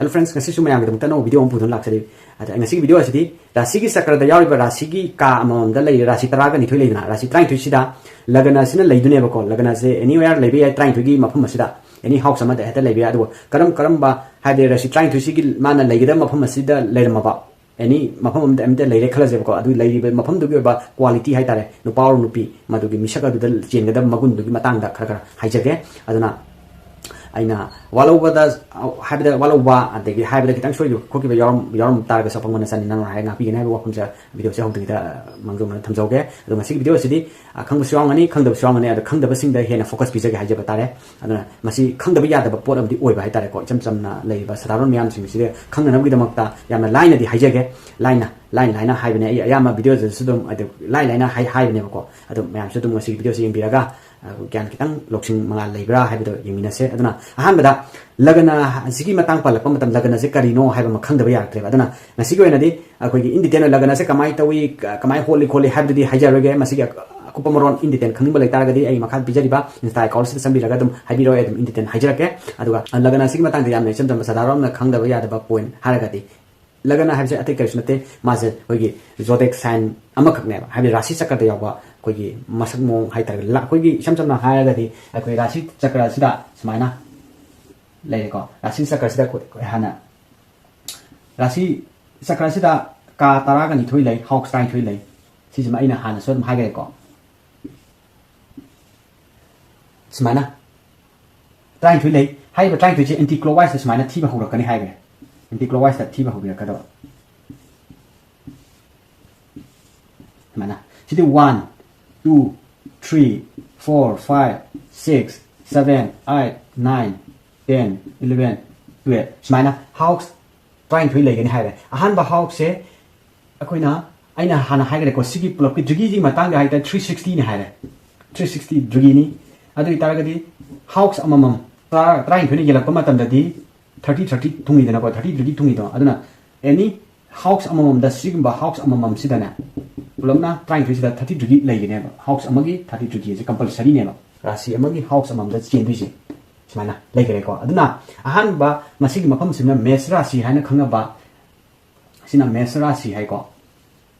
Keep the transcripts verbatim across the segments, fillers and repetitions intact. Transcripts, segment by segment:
Friends, ꯉꯁꯤꯁꯨ ꯃꯌꯥꯝꯒꯤꯗꯃꯛꯇ ꯑꯅꯧꯕ video ꯑꯃ ꯄꯨꯗꯨꯅ ꯂꯥꯛꯆꯔꯤ꯫ ꯑꯗ ꯉꯁꯤꯒꯤ video ꯑꯁꯤꯗꯤ ꯔꯥꯁꯤꯒꯤ ꯆꯀ꯭ꯔꯗ ꯌꯥꯎꯔꯤꯕ ꯔꯥꯁꯤꯒꯤ ꯀꯥ ꯑꯃꯃꯝꯗ ꯂꯩꯔꯤꯕ ꯔꯥꯁꯤ ꯇꯔꯥꯒ ꯅꯤꯊꯣꯏ ꯂꯩꯗꯅ, ꯔꯥꯁꯤ ꯇꯔꯥꯅꯤꯊꯣꯏꯁꯤꯗ ꯂꯒꯅ ꯑꯁꯤꯅ ꯂꯩꯗꯣꯏꯅꯦꯕꯀꯣ꯫ ꯂꯒꯅꯁꯦ anywhere ꯂꯩꯕ ꯌꯥꯏ, ꯇꯔꯥꯅꯤꯊꯣꯏꯒꯤ ꯃꯐꯝ ꯑꯁꯤꯗ, any house ꯑꯃꯗ ꯍꯦꯛꯇ ꯂꯩꯕ ꯌꯥꯏ꯫ ꯑꯗꯨꯒ ꯀꯔꯝ ꯀꯔꯝꯕ, ꯍꯥꯏꯗꯤ ꯔꯥꯁꯤ ꯇꯔꯥꯅꯤꯊꯣꯏꯁꯤꯒꯤ ꯃꯥꯅ ꯂꯩꯒꯗꯕ ꯃꯐꯝ ꯑꯁꯤꯗ ꯂꯩꯔꯝꯃꯕ, any ꯃꯐꯝ ꯑꯃꯗ ꯑꯃꯇ ꯂꯩꯔꯦ ꯈꯜꯂꯁꯦꯕꯀꯣ꯫ ꯑꯗꯨ ꯂꯩꯔꯤꯕ ꯃꯐꯝꯗꯨꯒꯤ ꯑꯣꯏꯕ quality ꯍꯥꯏꯇꯥꯔꯦ, ꯅꯨꯄꯥ ꯑꯣꯔ ꯅꯨꯄꯤ, ꯃꯗꯨꯒꯤ ꯃꯤꯁꯛ ꯑꯗꯨꯗ ꯆꯦꯟꯒꯗꯕ ꯃꯒꯨꯟꯗꯨꯒꯤ ꯃꯇꯥꯡꯗ ꯈꯔ ꯈꯔ ꯍꯥꯏꯖꯒꯦ꯫ ꯑꯗꯨꯅ ꯑꯩꯅ ꯋꯥꯠꯍꯧꯕꯗ, ꯍꯥꯏꯕꯗ ꯋꯥꯠꯍꯧꯕ, ꯑꯗꯒꯤ ꯍꯥꯏꯕꯗ ꯈꯤꯇꯪ ꯁꯣꯏꯈꯤꯕ ꯈꯣꯠꯈꯤꯕ ꯌꯥꯎꯔꯝ-, ꯌꯥꯎꯔꯝ ꯇꯥꯔꯒꯁꯨ ꯑꯄꯪꯕꯅ ꯆꯥꯟꯅꯅꯕ ꯍꯥꯏ ꯉꯥꯛꯄꯤꯒꯅꯤ ꯍꯥꯏꯕ ꯋꯥꯐꯝꯁꯦ video ꯁꯦ ꯍꯧꯗ꯭ꯔꯤꯉꯩꯗ ꯃꯥꯡꯖꯧꯅꯅ ꯊꯝꯖꯍꯧꯒꯦ꯫ ꯑꯗꯣ ꯉꯁꯤꯒꯤ video ꯑꯁꯤꯗꯤ, ꯑ, ꯈꯪꯕꯁꯨ ꯌꯥꯎꯔꯝꯒꯅꯤ, ꯈꯪꯗꯕꯁꯨ ꯌꯥꯎꯔꯝꯒꯅꯤ꯫ ꯑꯗꯣ ꯈꯪꯗꯕꯁꯤꯡꯗ ꯍꯦꯟꯅ focus ꯄꯤꯖꯒꯦ ꯍꯥꯏꯖꯕ ꯇꯥꯔꯦ꯫ ꯑꯗꯨꯅ ꯃꯁꯤ ꯈꯪꯗꯕ ꯌꯥꯗꯕ ꯄꯣꯠ ꯑꯃꯗꯤ ꯑꯣꯏꯕ ꯍꯥꯏꯇꯥꯔꯦꯀꯣ꯫ ꯏꯆꯝ ꯆꯝꯅ ꯂꯩꯔꯤꯕ ꯁꯥꯗꯥꯔꯣꯟ ꯃꯤꯌꯥꯝꯁꯤꯡꯁꯤꯗ ꯈꯪꯅꯅꯕꯒꯤꯗꯃꯛꯇ ꯌꯥꯝꯅ ꯂꯥꯏꯅꯗꯤ ꯍꯥꯏꯖꯒꯦ꯫ ꯂꯥꯏꯅ, ꯂꯥꯏꯅ, ꯂꯥꯏꯅ ꯍꯥꯏꯕꯅꯦ꯫ ꯑꯩ ꯑꯌꯥꯝꯕ video ꯗꯁꯨ ꯑꯗꯨꯝ, ꯑꯗꯨ ꯂꯥꯏ ꯂꯥꯏꯅ ꯍꯥꯏ-, ꯍꯥꯏꯕꯅꯦꯕꯀꯣ꯫ ꯑꯗꯨꯝ ꯃꯌꯥꯝꯁꯨ ꯑꯗꯨꯝ ꯉꯁꯤꯒꯤ video ꯁꯤ ꯌꯦꯡꯕꯤꯔꯒ, ꯑ, ꯒ꯭ꯌꯥꯟ ꯈꯤꯇꯪ ꯂꯧꯁꯤꯡ ꯃꯉꯥꯜ ꯂꯩꯕ꯭ꯔꯥ ꯍꯥꯏꯕꯗꯣ ꯌꯦꯡꯃꯤꯟꯅꯁꯦ꯫ ꯑꯗꯨꯅ ꯑꯍꯥꯟꯕꯗ ꯂꯒꯅ ꯑꯁꯤꯒꯤ ꯃꯇꯥꯡ ꯄꯜꯂꯛꯄ ꯃꯇꯝꯗ ꯂꯒꯅꯁꯦ ꯀꯔꯤꯅꯣ ꯍꯥꯏꯕ ꯑꯃ ꯈꯪꯗꯕ ꯌꯥꯔꯛꯇ꯭ꯔꯦꯕ꯫ ꯑꯗꯨꯅ ꯉꯁꯤꯒꯤ ꯑꯣꯏꯅꯗꯤ ꯑꯩꯈꯣꯏꯒꯤ in detail ꯑꯣꯏꯅ ꯂꯒꯅꯁꯦ ꯀꯃꯥꯏꯅ ꯇꯧꯏ, ꯀ-, ꯀꯃꯥꯏꯅ ꯍꯣꯠꯂꯤ ꯈꯣꯠꯂꯤ ꯍꯥꯏꯕꯗꯨꯗꯤ ꯍꯥꯏꯖꯔꯣꯏꯒꯦ꯫ ꯃꯁꯤꯒꯤ ꯑꯀꯨꯞꯄ ꯃꯔꯣꯟ in detail ꯈꯪꯅꯤꯡꯕ ꯂꯩꯇꯥꯔꯒꯗꯤ ꯑꯩ ꯃꯈꯥꯗ ꯄꯤꯖꯔꯤꯕ Insta account ꯁꯤꯗ ꯆꯪꯕꯤꯔꯒ ꯑꯗꯨꯝ ꯍꯥꯏꯕꯤꯔꯛꯑꯣ, ꯑꯩ ꯑꯗꯨꯝ in detail ꯍꯥꯏꯖꯔꯛꯀꯦ꯫ ꯑꯗꯨꯒ ꯂꯒꯅ ꯑꯁꯤꯒꯤ ꯃꯇꯥꯡꯗ ꯌꯥꯝꯅ ꯏꯆꯝ ꯆꯝꯕ ꯁꯥꯗꯥꯔꯣꯟ ꯑꯃꯅ ꯈꯪꯗꯕ ꯌꯥꯗꯕ point ꯍꯥꯏꯔꯒꯗꯤ, ꯂꯒꯅ ꯍꯥꯏꯕꯁꯦ ꯑꯇꯩ ꯀꯔꯤꯁꯨ ꯅꯠꯇꯦ, ꯃꯥꯁꯦ ꯑꯩꯈꯣꯏꯒꯤ zodiac sign ꯑꯃꯈꯛꯅꯦꯕ, ꯍꯥꯏꯕꯗꯤ ꯔꯥꯁꯤ ꯆꯀ꯭ꯔꯗ ꯌꯥꯎꯕ ꯑꯩꯈꯣꯏꯒꯤ ꯃꯁꯛ ꯃꯑꯣꯡ ꯍꯥꯏꯇꯥꯔꯦ꯫ ꯂ-, ꯑꯩꯈꯣꯏꯒꯤ ꯏꯁꯝ ꯁꯝꯅ ꯍꯥꯏꯔꯒꯗꯤ ꯑꯩꯈꯣꯏ ꯔꯥꯁꯤ ꯆꯀ꯭ꯔ ꯑꯁꯤꯗ ꯁꯨꯃꯥꯏꯅ ꯂꯩꯔꯦꯀꯣ꯫ ꯔꯥꯁꯤ ꯆꯀ꯭ꯔꯁꯤꯗ ꯑꯩꯈꯣꯏ, ꯑꯩꯈꯣꯏ ꯍꯥꯟꯅ ꯔꯥꯁꯤ ꯆꯀ꯭ꯔꯁꯤꯗ ꯀꯥ ꯇꯔꯥꯒ ꯅꯤꯊꯣꯏ ꯂꯩ, house ꯇꯔꯥꯅꯤꯊꯣꯏ ꯂꯩ꯫ ꯁꯤꯁꯤꯃ ꯑꯩꯅ ꯍꯥꯟꯅꯁꯨ ꯑꯗꯨꯝ ꯍꯥꯏꯈ꯭ꯔꯦꯀꯣ꯫ ꯁꯨꯃꯥꯏꯅ ꯇꯔꯥꯅꯤꯊꯣꯏ ꯂꯩ꯫ ꯍꯥꯏꯔꯤꯕ ꯇꯔꯥꯅꯤꯊꯣꯏꯁꯦ anti clockwise ꯇ ꯁꯨꯃꯥꯏꯅ ꯊꯤꯕ ꯍꯧꯔꯛꯀꯅꯤ ꯍꯥꯏꯈ꯭ꯔꯦ꯫ Anti clockwise ꯇ ꯊꯤꯕ ꯍꯧꯕꯤꯔꯛꯀꯗꯕ꯫ ꯁꯨꯃꯥꯏꯅ꯫ ꯁꯤꯗꯤ one, two, three, four, five, six, seven, eight, nine, ten, eleven, twelve꯫ ꯁꯨꯃꯥꯏꯅ house ꯇꯔꯥꯅꯤꯊꯣꯏ ꯂꯩꯒꯅꯤ ꯍꯥꯏꯔꯦ꯫ ꯑꯍꯥꯟꯕ house ꯁꯦ ꯑꯩꯈꯣꯏꯅ, ꯑꯩꯅ ꯍꯥꯟꯅ ꯍꯥꯏꯈ꯭ꯔꯦꯀꯣ, ꯁꯤꯒꯤ ꯄꯨꯂꯞꯀꯤ ꯗ꯭ꯔꯤꯒꯤꯁꯤ ꯃꯇꯥꯡꯗ ꯍꯥꯏꯇꯥꯔꯦ, three sixty ꯅꯤ ꯍꯥꯏꯔꯦ꯫ Three sixty ꯗ꯭ꯔꯤꯒꯤꯅꯤ꯫ ꯑꯗꯨ ꯑꯣꯏꯇꯥꯔꯒꯗꯤ house ꯑꯃꯃꯝ ꯇꯔꯥ, ꯇꯔꯥꯅꯤꯊꯣꯏꯅ ꯌꯦꯜꯂꯛꯄ ꯃꯇꯝꯗꯗꯤ thirty, thirty ꯊꯨꯡꯉꯤꯗꯅꯀꯣ, thirty ꯗ꯭ꯔꯤꯒꯤ ꯊꯨꯡꯉꯤꯗꯣ꯫ ꯑꯗꯨꯅ any house ꯑꯃꯃꯝꯗ, ꯁꯤꯒꯨꯝꯕ house ꯑꯃꯃꯝꯁꯤꯗꯅꯦ ꯄꯨꯂꯞꯅ ꯇꯔꯥꯅꯤꯊꯣꯏꯁꯤꯗ thirty ꯗ꯭ꯔꯤꯒꯤ ꯂꯩꯒꯅꯦꯕ꯫ House ꯑꯃꯒꯤ thirty ꯗ꯭ꯔꯤꯒꯤꯁꯦ compulsory ꯅꯦꯕ꯫ ꯔꯥꯁꯤ ꯑꯃꯒꯤ house ꯑꯃꯃꯝꯗ ꯆꯦꯟꯗꯣꯏꯁꯦ꯫ ꯁꯨꯃꯥꯏꯅ ꯂꯩꯈ꯭ꯔꯦꯀꯣ꯫ ꯑꯗꯨꯅ ꯑꯍꯥꯟꯕ ꯃꯁꯤꯒꯤ ꯃꯐꯝꯁꯤꯅ ꯃꯦꯁ ꯔꯥꯁꯤ ꯍꯥꯏꯅ ꯈꯪꯅꯕ, ꯁꯤꯅ ꯃꯦꯁ ꯔꯥꯁꯤ ꯍꯥꯏꯀꯣ꯫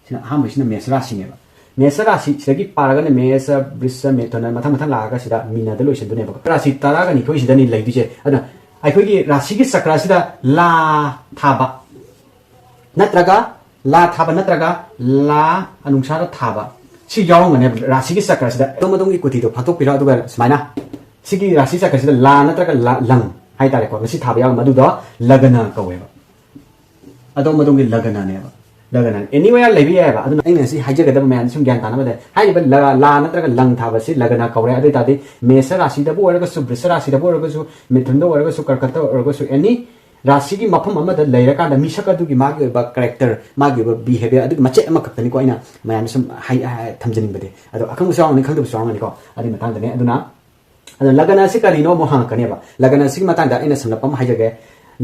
ꯁꯤꯅ ꯑꯍꯥꯟꯕꯁꯤꯅ ꯃꯦꯁ ꯔꯥꯁꯤꯅꯦꯕ꯫ ꯃꯦꯁ ꯔꯥꯁꯤ ꯁꯤꯗꯒꯤ ꯄꯥꯔꯒꯅ ꯃꯦꯁ, ꯕ꯭ꯔꯤꯁ, ꯃꯤꯊꯨꯅ, ꯃꯊꯪ ꯃꯊꯪ ꯂꯥꯛꯑꯒ ꯁꯤꯗ ꯃꯤꯅꯗ ꯂꯣꯏꯁꯤꯟꯗꯣꯏꯅꯦꯕ꯫ ꯔꯥꯁꯤ ꯇꯔꯥꯒ ꯅꯤꯊꯣꯏꯁꯤꯗꯅꯤ ꯂꯩꯗꯣꯏꯁꯦ꯫ ꯑꯗꯨꯅ ꯑꯩꯈꯣꯏꯒꯤ ꯔꯥꯁꯤꯒꯤ ꯆꯀ꯭ꯔꯁꯤꯗ ꯂꯥ ꯊꯥꯕ ꯅꯠꯇ꯭ꯔꯒ ꯂꯥ ꯊꯥꯕ ꯅꯠꯇ꯭ꯔꯒ ꯂꯥ ꯑꯅꯨꯡꯁꯥꯗ ꯊꯥꯕ, ꯁꯤ ꯌꯥꯎꯔꯝꯒꯅꯦꯕ ꯔꯥꯁꯤꯒꯤ ꯆꯀ꯭ꯔꯁꯤꯗ꯫ ꯑꯗꯣꯝ ꯑꯗꯣꯝꯒꯤ ꯀꯨꯊꯤꯗꯣ ꯐꯥꯛꯇꯣꯛꯄꯤꯔꯣ꯫ ꯑꯗꯨꯒ ꯁꯨꯃꯥꯏꯅ ꯁꯤꯒꯤ ꯔꯥꯁꯤ ꯆꯀ꯭ꯔꯁꯤꯗ ꯂꯥ ꯅꯠꯇ꯭ꯔꯒ ꯂꯥ, ꯂꯪ ꯍꯥꯏꯇꯥꯔꯦꯀꯣ, ꯃꯁꯤ ꯊꯥꯕ ꯌꯥꯎꯔꯝꯕ ꯑꯗꯨꯗꯣ ꯂꯒꯅ ꯀꯧꯋꯦꯕ꯫ ꯑꯗꯣꯝ ꯑꯗꯣꯝꯒꯤ ꯂꯒꯅꯅꯦꯕ꯫ ꯂꯒꯅ anywhere ꯂꯩꯕ ꯌꯥꯏꯑꯕ꯫ ꯑꯗꯨꯅ ꯑꯩꯅ ꯁꯤ ꯍꯥꯏꯖꯒꯗꯕ ꯃꯌꯥꯝꯁꯦ ꯁꯨꯝ ꯒ꯭ꯌꯥꯟ ꯇꯥꯅꯕ ꯂꯩ꯫ ꯍꯥꯏꯔꯤꯕ ꯂ-, ꯂꯥ ꯅꯠꯇ꯭ꯔꯒ ꯂꯪ ꯊꯥꯕꯁꯤ ꯂꯒꯅ ꯀꯧꯔꯦ꯫ ꯑꯗꯨ ꯑꯣꯏ ꯇꯥꯔꯗꯤ ꯃꯦꯁ ꯔꯥꯁꯤꯗꯕꯨ ꯑꯣꯏꯔꯒꯁꯨ, ꯕ꯭ꯔꯤꯁ ꯔꯥꯁꯤꯗꯕꯨ ꯑꯣꯏꯔꯒꯁꯨ, ꯃꯤꯊꯨꯟꯗ ꯑꯣꯏꯔꯒꯁꯨ, ꯀꯔꯀꯠꯇ ꯑꯣꯏꯔꯒꯁꯨ, any ꯔꯥꯁꯤꯒꯤ ꯃꯐꯝ ꯑꯃꯗ ꯂꯩꯔꯀꯥꯟꯗ ꯃꯤꯁꯛ ꯑꯗꯨꯒꯤ ꯃꯥꯒꯤ ꯑꯣꯏꯕ character, ꯃꯥꯒꯤ ꯑꯣꯏꯕ behaviour ꯑꯗꯨꯒꯤ ꯃꯆꯦꯠ ꯑꯃꯈꯛꯇꯅꯤꯀꯣ ꯑꯩꯅ ꯃꯌꯥꯝꯗ ꯁꯨꯝ ꯍꯥꯏ-, ꯍꯥꯏ-, ꯊꯝꯖꯅꯤꯡꯕꯗꯤ꯫ ꯑꯗꯣ ꯑꯈꯪꯕꯁꯨ ꯌꯥꯎꯔꯝꯒꯅꯤ, ꯈꯪꯗꯕꯁꯨ ꯌꯥꯎꯔꯝꯒꯅꯤꯀꯣ꯫ ꯑꯗꯨꯒꯤ ꯃꯇꯥꯡꯗꯅꯦ꯫ ꯑꯗꯨꯅ ꯑꯗꯣ ꯂꯒꯅ ꯑꯁꯤ ꯀꯔꯤꯅꯣ ꯑꯃꯨꯛ ꯍꯪꯉꯛꯀꯅꯦꯕ꯫ ꯂꯒꯅ ꯑꯁꯤꯒꯤ ꯃꯇꯥꯡꯗ ꯑꯩꯅ ꯁꯝꯂꯞꯄ ꯑꯃ ꯍꯥꯏꯖꯒꯦ꯫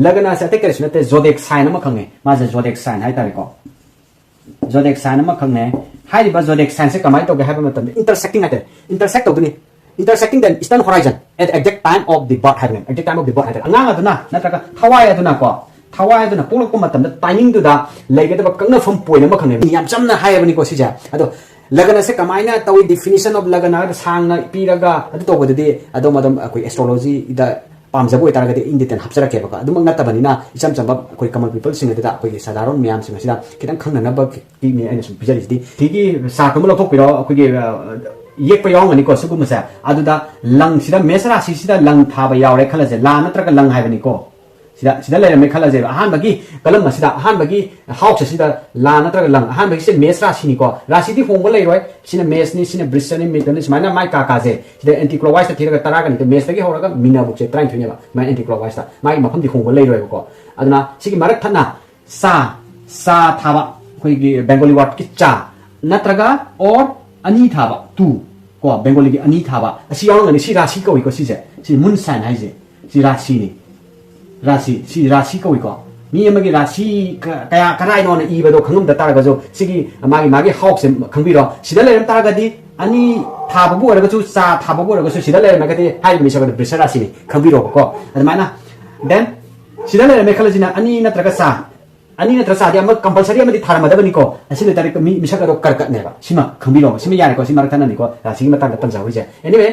ꯂꯒꯅ ꯑꯁꯤ ꯑꯇꯩ ꯀꯔꯤꯁꯨ ꯅꯠꯇꯦ, zodiac sign ꯑꯃꯈꯛꯅꯦ꯫ ꯃꯥꯁꯦ zodiac sign ꯍꯥꯏꯇꯥꯔꯦꯀꯣ꯫ Zodiac sign ꯑꯃꯈꯛꯅꯦ꯫ ꯍꯥꯏꯔꯤꯕ zodiac signꯁꯦ ꯀꯃꯥꯏꯅ ꯇꯧꯒꯦ ꯍꯥꯏꯕ ꯃꯇꯝꯗ intersecting ꯍꯥꯏꯇꯥꯔꯦ, intersect ꯇꯧꯗꯣꯏꯅꯤ꯫ Intersecting the eastern horizon at exact time of the birth ꯍꯥꯏꯕꯅꯦ꯫ Exact time of the birth ꯍꯥꯏꯇꯥꯔꯦ, ꯑꯉꯥꯡ ꯑꯗꯨꯅ ꯅꯠꯇ꯭ꯔꯒ ꯊꯋꯥꯏ ꯑꯗꯨꯅꯀꯣ, ꯊꯋꯥꯏ ꯑꯗꯨꯅ ꯄꯣꯛꯂꯛꯄ ꯃꯇꯝꯗ timingꯗꯨꯗ ꯂꯩꯒꯗꯕ ꯀꯛꯅꯐꯝ point ꯑꯃꯈꯛꯅꯦ꯫ ꯌꯥꯝ ꯆꯝꯅ ꯍꯥꯏꯔꯕꯅꯤꯀꯣ ꯁꯤꯁꯦ꯫ ꯑꯗꯣ ꯂꯒꯅꯁꯦ ꯀꯃꯥꯏꯅ ꯇꯧꯏ, definition of ꯂꯒꯅ ꯁꯥꯡꯅ ꯄꯤꯔꯒ ꯑꯗꯨ ꯇꯧꯕꯗꯨꯗꯤ ꯑꯗꯣꯝ ꯑꯗꯣꯝ ꯑꯩꯈꯣꯏ astrologyꯗ ꯄꯥꯝꯖꯕ ꯑꯣꯏꯇꯥꯔꯒꯗꯤ in detail ꯍꯥꯞꯆꯔꯛꯀꯦꯕꯀꯣ꯫ ꯑꯗꯨꯃꯛ ꯅꯠꯇꯕꯅꯤꯅ ꯏꯆꯝ ꯆꯝꯕ ꯑꯩꯈꯣꯏ common peopleꯁꯤꯡ ꯑꯗꯨꯗ, ꯑꯩꯈꯣꯏꯒꯤ ꯁꯥꯙꯥꯔꯟ ꯃꯌꯥꯝꯁꯤꯡ ꯑꯁꯤꯗ ꯈꯤꯇꯪ ꯈꯪꯅꯅꯕꯒꯤꯅꯤ ꯑꯩꯅ ꯁꯨꯝ ꯄꯤꯖꯔꯤꯁꯤꯗꯤ꯫ ꯁꯤꯒꯤ chart ꯑꯃ ꯂꯧꯊꯣꯛꯄꯤꯔꯣ, ꯑꯩꯈꯣꯏꯒꯤ, ꯑ, ꯌꯦꯛꯄ ꯌꯥꯎꯔꯝꯒꯅꯤꯀꯣ ꯁꯤꯒꯨꯝꯕꯁꯦ꯫ ꯑꯗꯨꯗ ꯂꯪꯁꯤꯗ, ꯃꯦꯁ ꯔꯥꯁꯤꯁꯤꯗ ꯂꯪ ꯊꯥꯕ ꯌꯥꯎꯔꯦ ꯈꯜꯂꯁꯦ, ꯂꯥ ꯅꯠꯇ꯭ꯔꯒ ꯂꯪ ꯍꯥꯏꯕꯅꯤꯀꯣ꯫ ꯁꯤꯗ, ꯁꯤꯗ ꯂꯩꯔꯝꯃꯦ ꯈꯜꯂꯁꯦꯕ꯫ ꯑꯍꯥꯟꯕꯒꯤ column ꯑꯁꯤꯗ, ꯑꯍꯥꯟꯕꯒꯤ house ꯑꯁꯤꯗ ꯂꯥ ꯅꯠꯇ꯭ꯔꯒ ꯂꯪ, ꯑꯍꯥꯟꯕꯒꯤꯁꯦ ꯃꯦꯁ ꯔꯥꯁꯤꯅꯤꯀꯣ꯫ ꯔꯥꯁꯤꯗꯤ ꯍꯣꯡꯕ ꯂꯩꯔꯣꯏ꯫ ꯁꯤꯅ ꯃꯦꯁꯅꯤ, ꯁꯤꯅ ꯕ꯭ꯔꯤꯁꯅꯤ, ꯃꯤꯊꯨꯟꯅꯤ, ꯁꯨꯃꯥꯏꯅ ꯃꯥꯏ ꯀꯥ ꯀꯥꯁꯦ ꯁꯤꯗ anti clockwise ꯊꯤꯔꯒ ꯇꯔꯥꯒ ꯅꯤꯊꯣꯏ, ꯃꯦꯁꯇꯒꯤ ꯍꯧꯔꯒ ꯃꯤꯅꯕꯨꯛꯁꯦ ꯇꯔꯥꯅꯤꯊꯣꯏꯅꯦꯕ꯫ ꯁꯨꯃꯥꯏꯅ anti clockwise ꯇ ꯃꯥꯒꯤ ꯃꯐꯝꯗꯤ ꯍꯣꯡꯕ ꯂꯩꯔꯣꯏꯕꯀꯣ꯫ ꯑꯗꯨꯅ ꯁꯤꯒꯤ ꯃꯔꯛ ꯊꯠꯅ ꯆꯥ, ꯆꯥ ꯊꯥꯕ, ꯑꯩꯈꯣꯏꯒꯤ Bengali word ꯀꯤ ꯆꯥ ꯅꯠꯇ꯭ꯔꯒ or ꯑꯅꯤ ꯊꯥꯕ, two ꯀꯣ, Bengali ꯒꯤ ꯑꯅꯤ ꯊꯥꯕ ꯑꯁꯤ ꯌꯥꯎꯔꯝꯒꯅꯤ꯫ ꯁꯤ ꯔꯥꯁꯤ ꯀꯧꯏꯀꯣ꯫ ꯁꯤꯁꯦ, ꯁꯤ moon sign ꯍꯥꯏꯁꯦ, ꯁꯤ ꯔꯥꯁꯤꯅꯤ꯫ ꯔꯥꯁꯤ, ꯁꯤ ꯔꯥꯁꯤ ꯀꯧꯏꯀꯣ꯫ ꯃꯤ ꯑꯃꯒꯤ ꯔꯥꯁꯤ ꯀ-, ꯀꯌꯥ, ꯀꯗꯥꯏꯅꯣꯅ ꯏꯕꯗꯣ ꯈꯪꯉꯝꯗ ꯇꯥꯔꯒꯁꯨ, ꯁꯤꯒꯤ ꯃꯥꯒꯤ, ꯃꯥꯒꯤ house ꯁꯦ ꯈꯪꯕꯤꯔꯣ꯫ ꯁꯤꯗ ꯂꯩꯔꯝ ꯇꯥꯔꯒꯗꯤ ꯑꯅꯤ ꯊꯥꯕꯕꯨ ꯑꯣꯏꯔꯒꯁꯨ, ꯆꯥ ꯊꯥꯕꯕꯨ ꯑꯣꯏꯔꯒꯁꯨ, ꯁꯤꯗ ꯂꯩꯔꯝꯃꯒꯗꯤ ꯍꯥꯏꯔꯤꯕ ꯃꯤꯁꯛ ꯑꯗꯨ ꯕ꯭ꯔꯤꯁ ꯔꯥꯁꯤꯅꯤ, ꯈꯪꯕꯤꯔꯣꯕꯀꯣ꯫ ꯑꯗꯨꯃꯥꯏꯅ, then ꯁꯤꯗ ꯂꯩꯔꯝꯃꯦ ꯈꯜꯂꯁꯤꯅ, ꯑꯅꯤ ꯅꯠꯇ꯭ꯔꯒ ꯆꯥ, ꯑꯅꯤ ꯅꯠꯇ꯭ꯔꯒ ꯆꯥꯗꯤ ꯑꯃ compulsory ꯑꯃꯗꯤ ꯊꯥꯔꯝꯃꯗꯕꯅꯤꯀꯣ꯫ ꯑꯁꯤ ꯂꯩꯇꯥꯔꯗꯤ ꯃꯤ, ꯃꯤꯁꯛ ꯑꯗꯣ ꯀꯔꯀꯠꯅꯦꯕ꯫ ꯁꯤꯃ ꯈꯪꯕꯤꯔꯣꯕ, ꯁꯤꯃ ꯌꯥꯔꯦꯀꯣ꯫ ꯁꯤ ꯃꯔꯛ ꯊꯠꯅꯅꯤꯀꯣ, ꯔꯥꯁꯤꯒꯤ ꯃꯇꯥꯡꯗ ꯇꯝꯖꯍꯧꯔꯤꯁꯦ꯫ Anyway,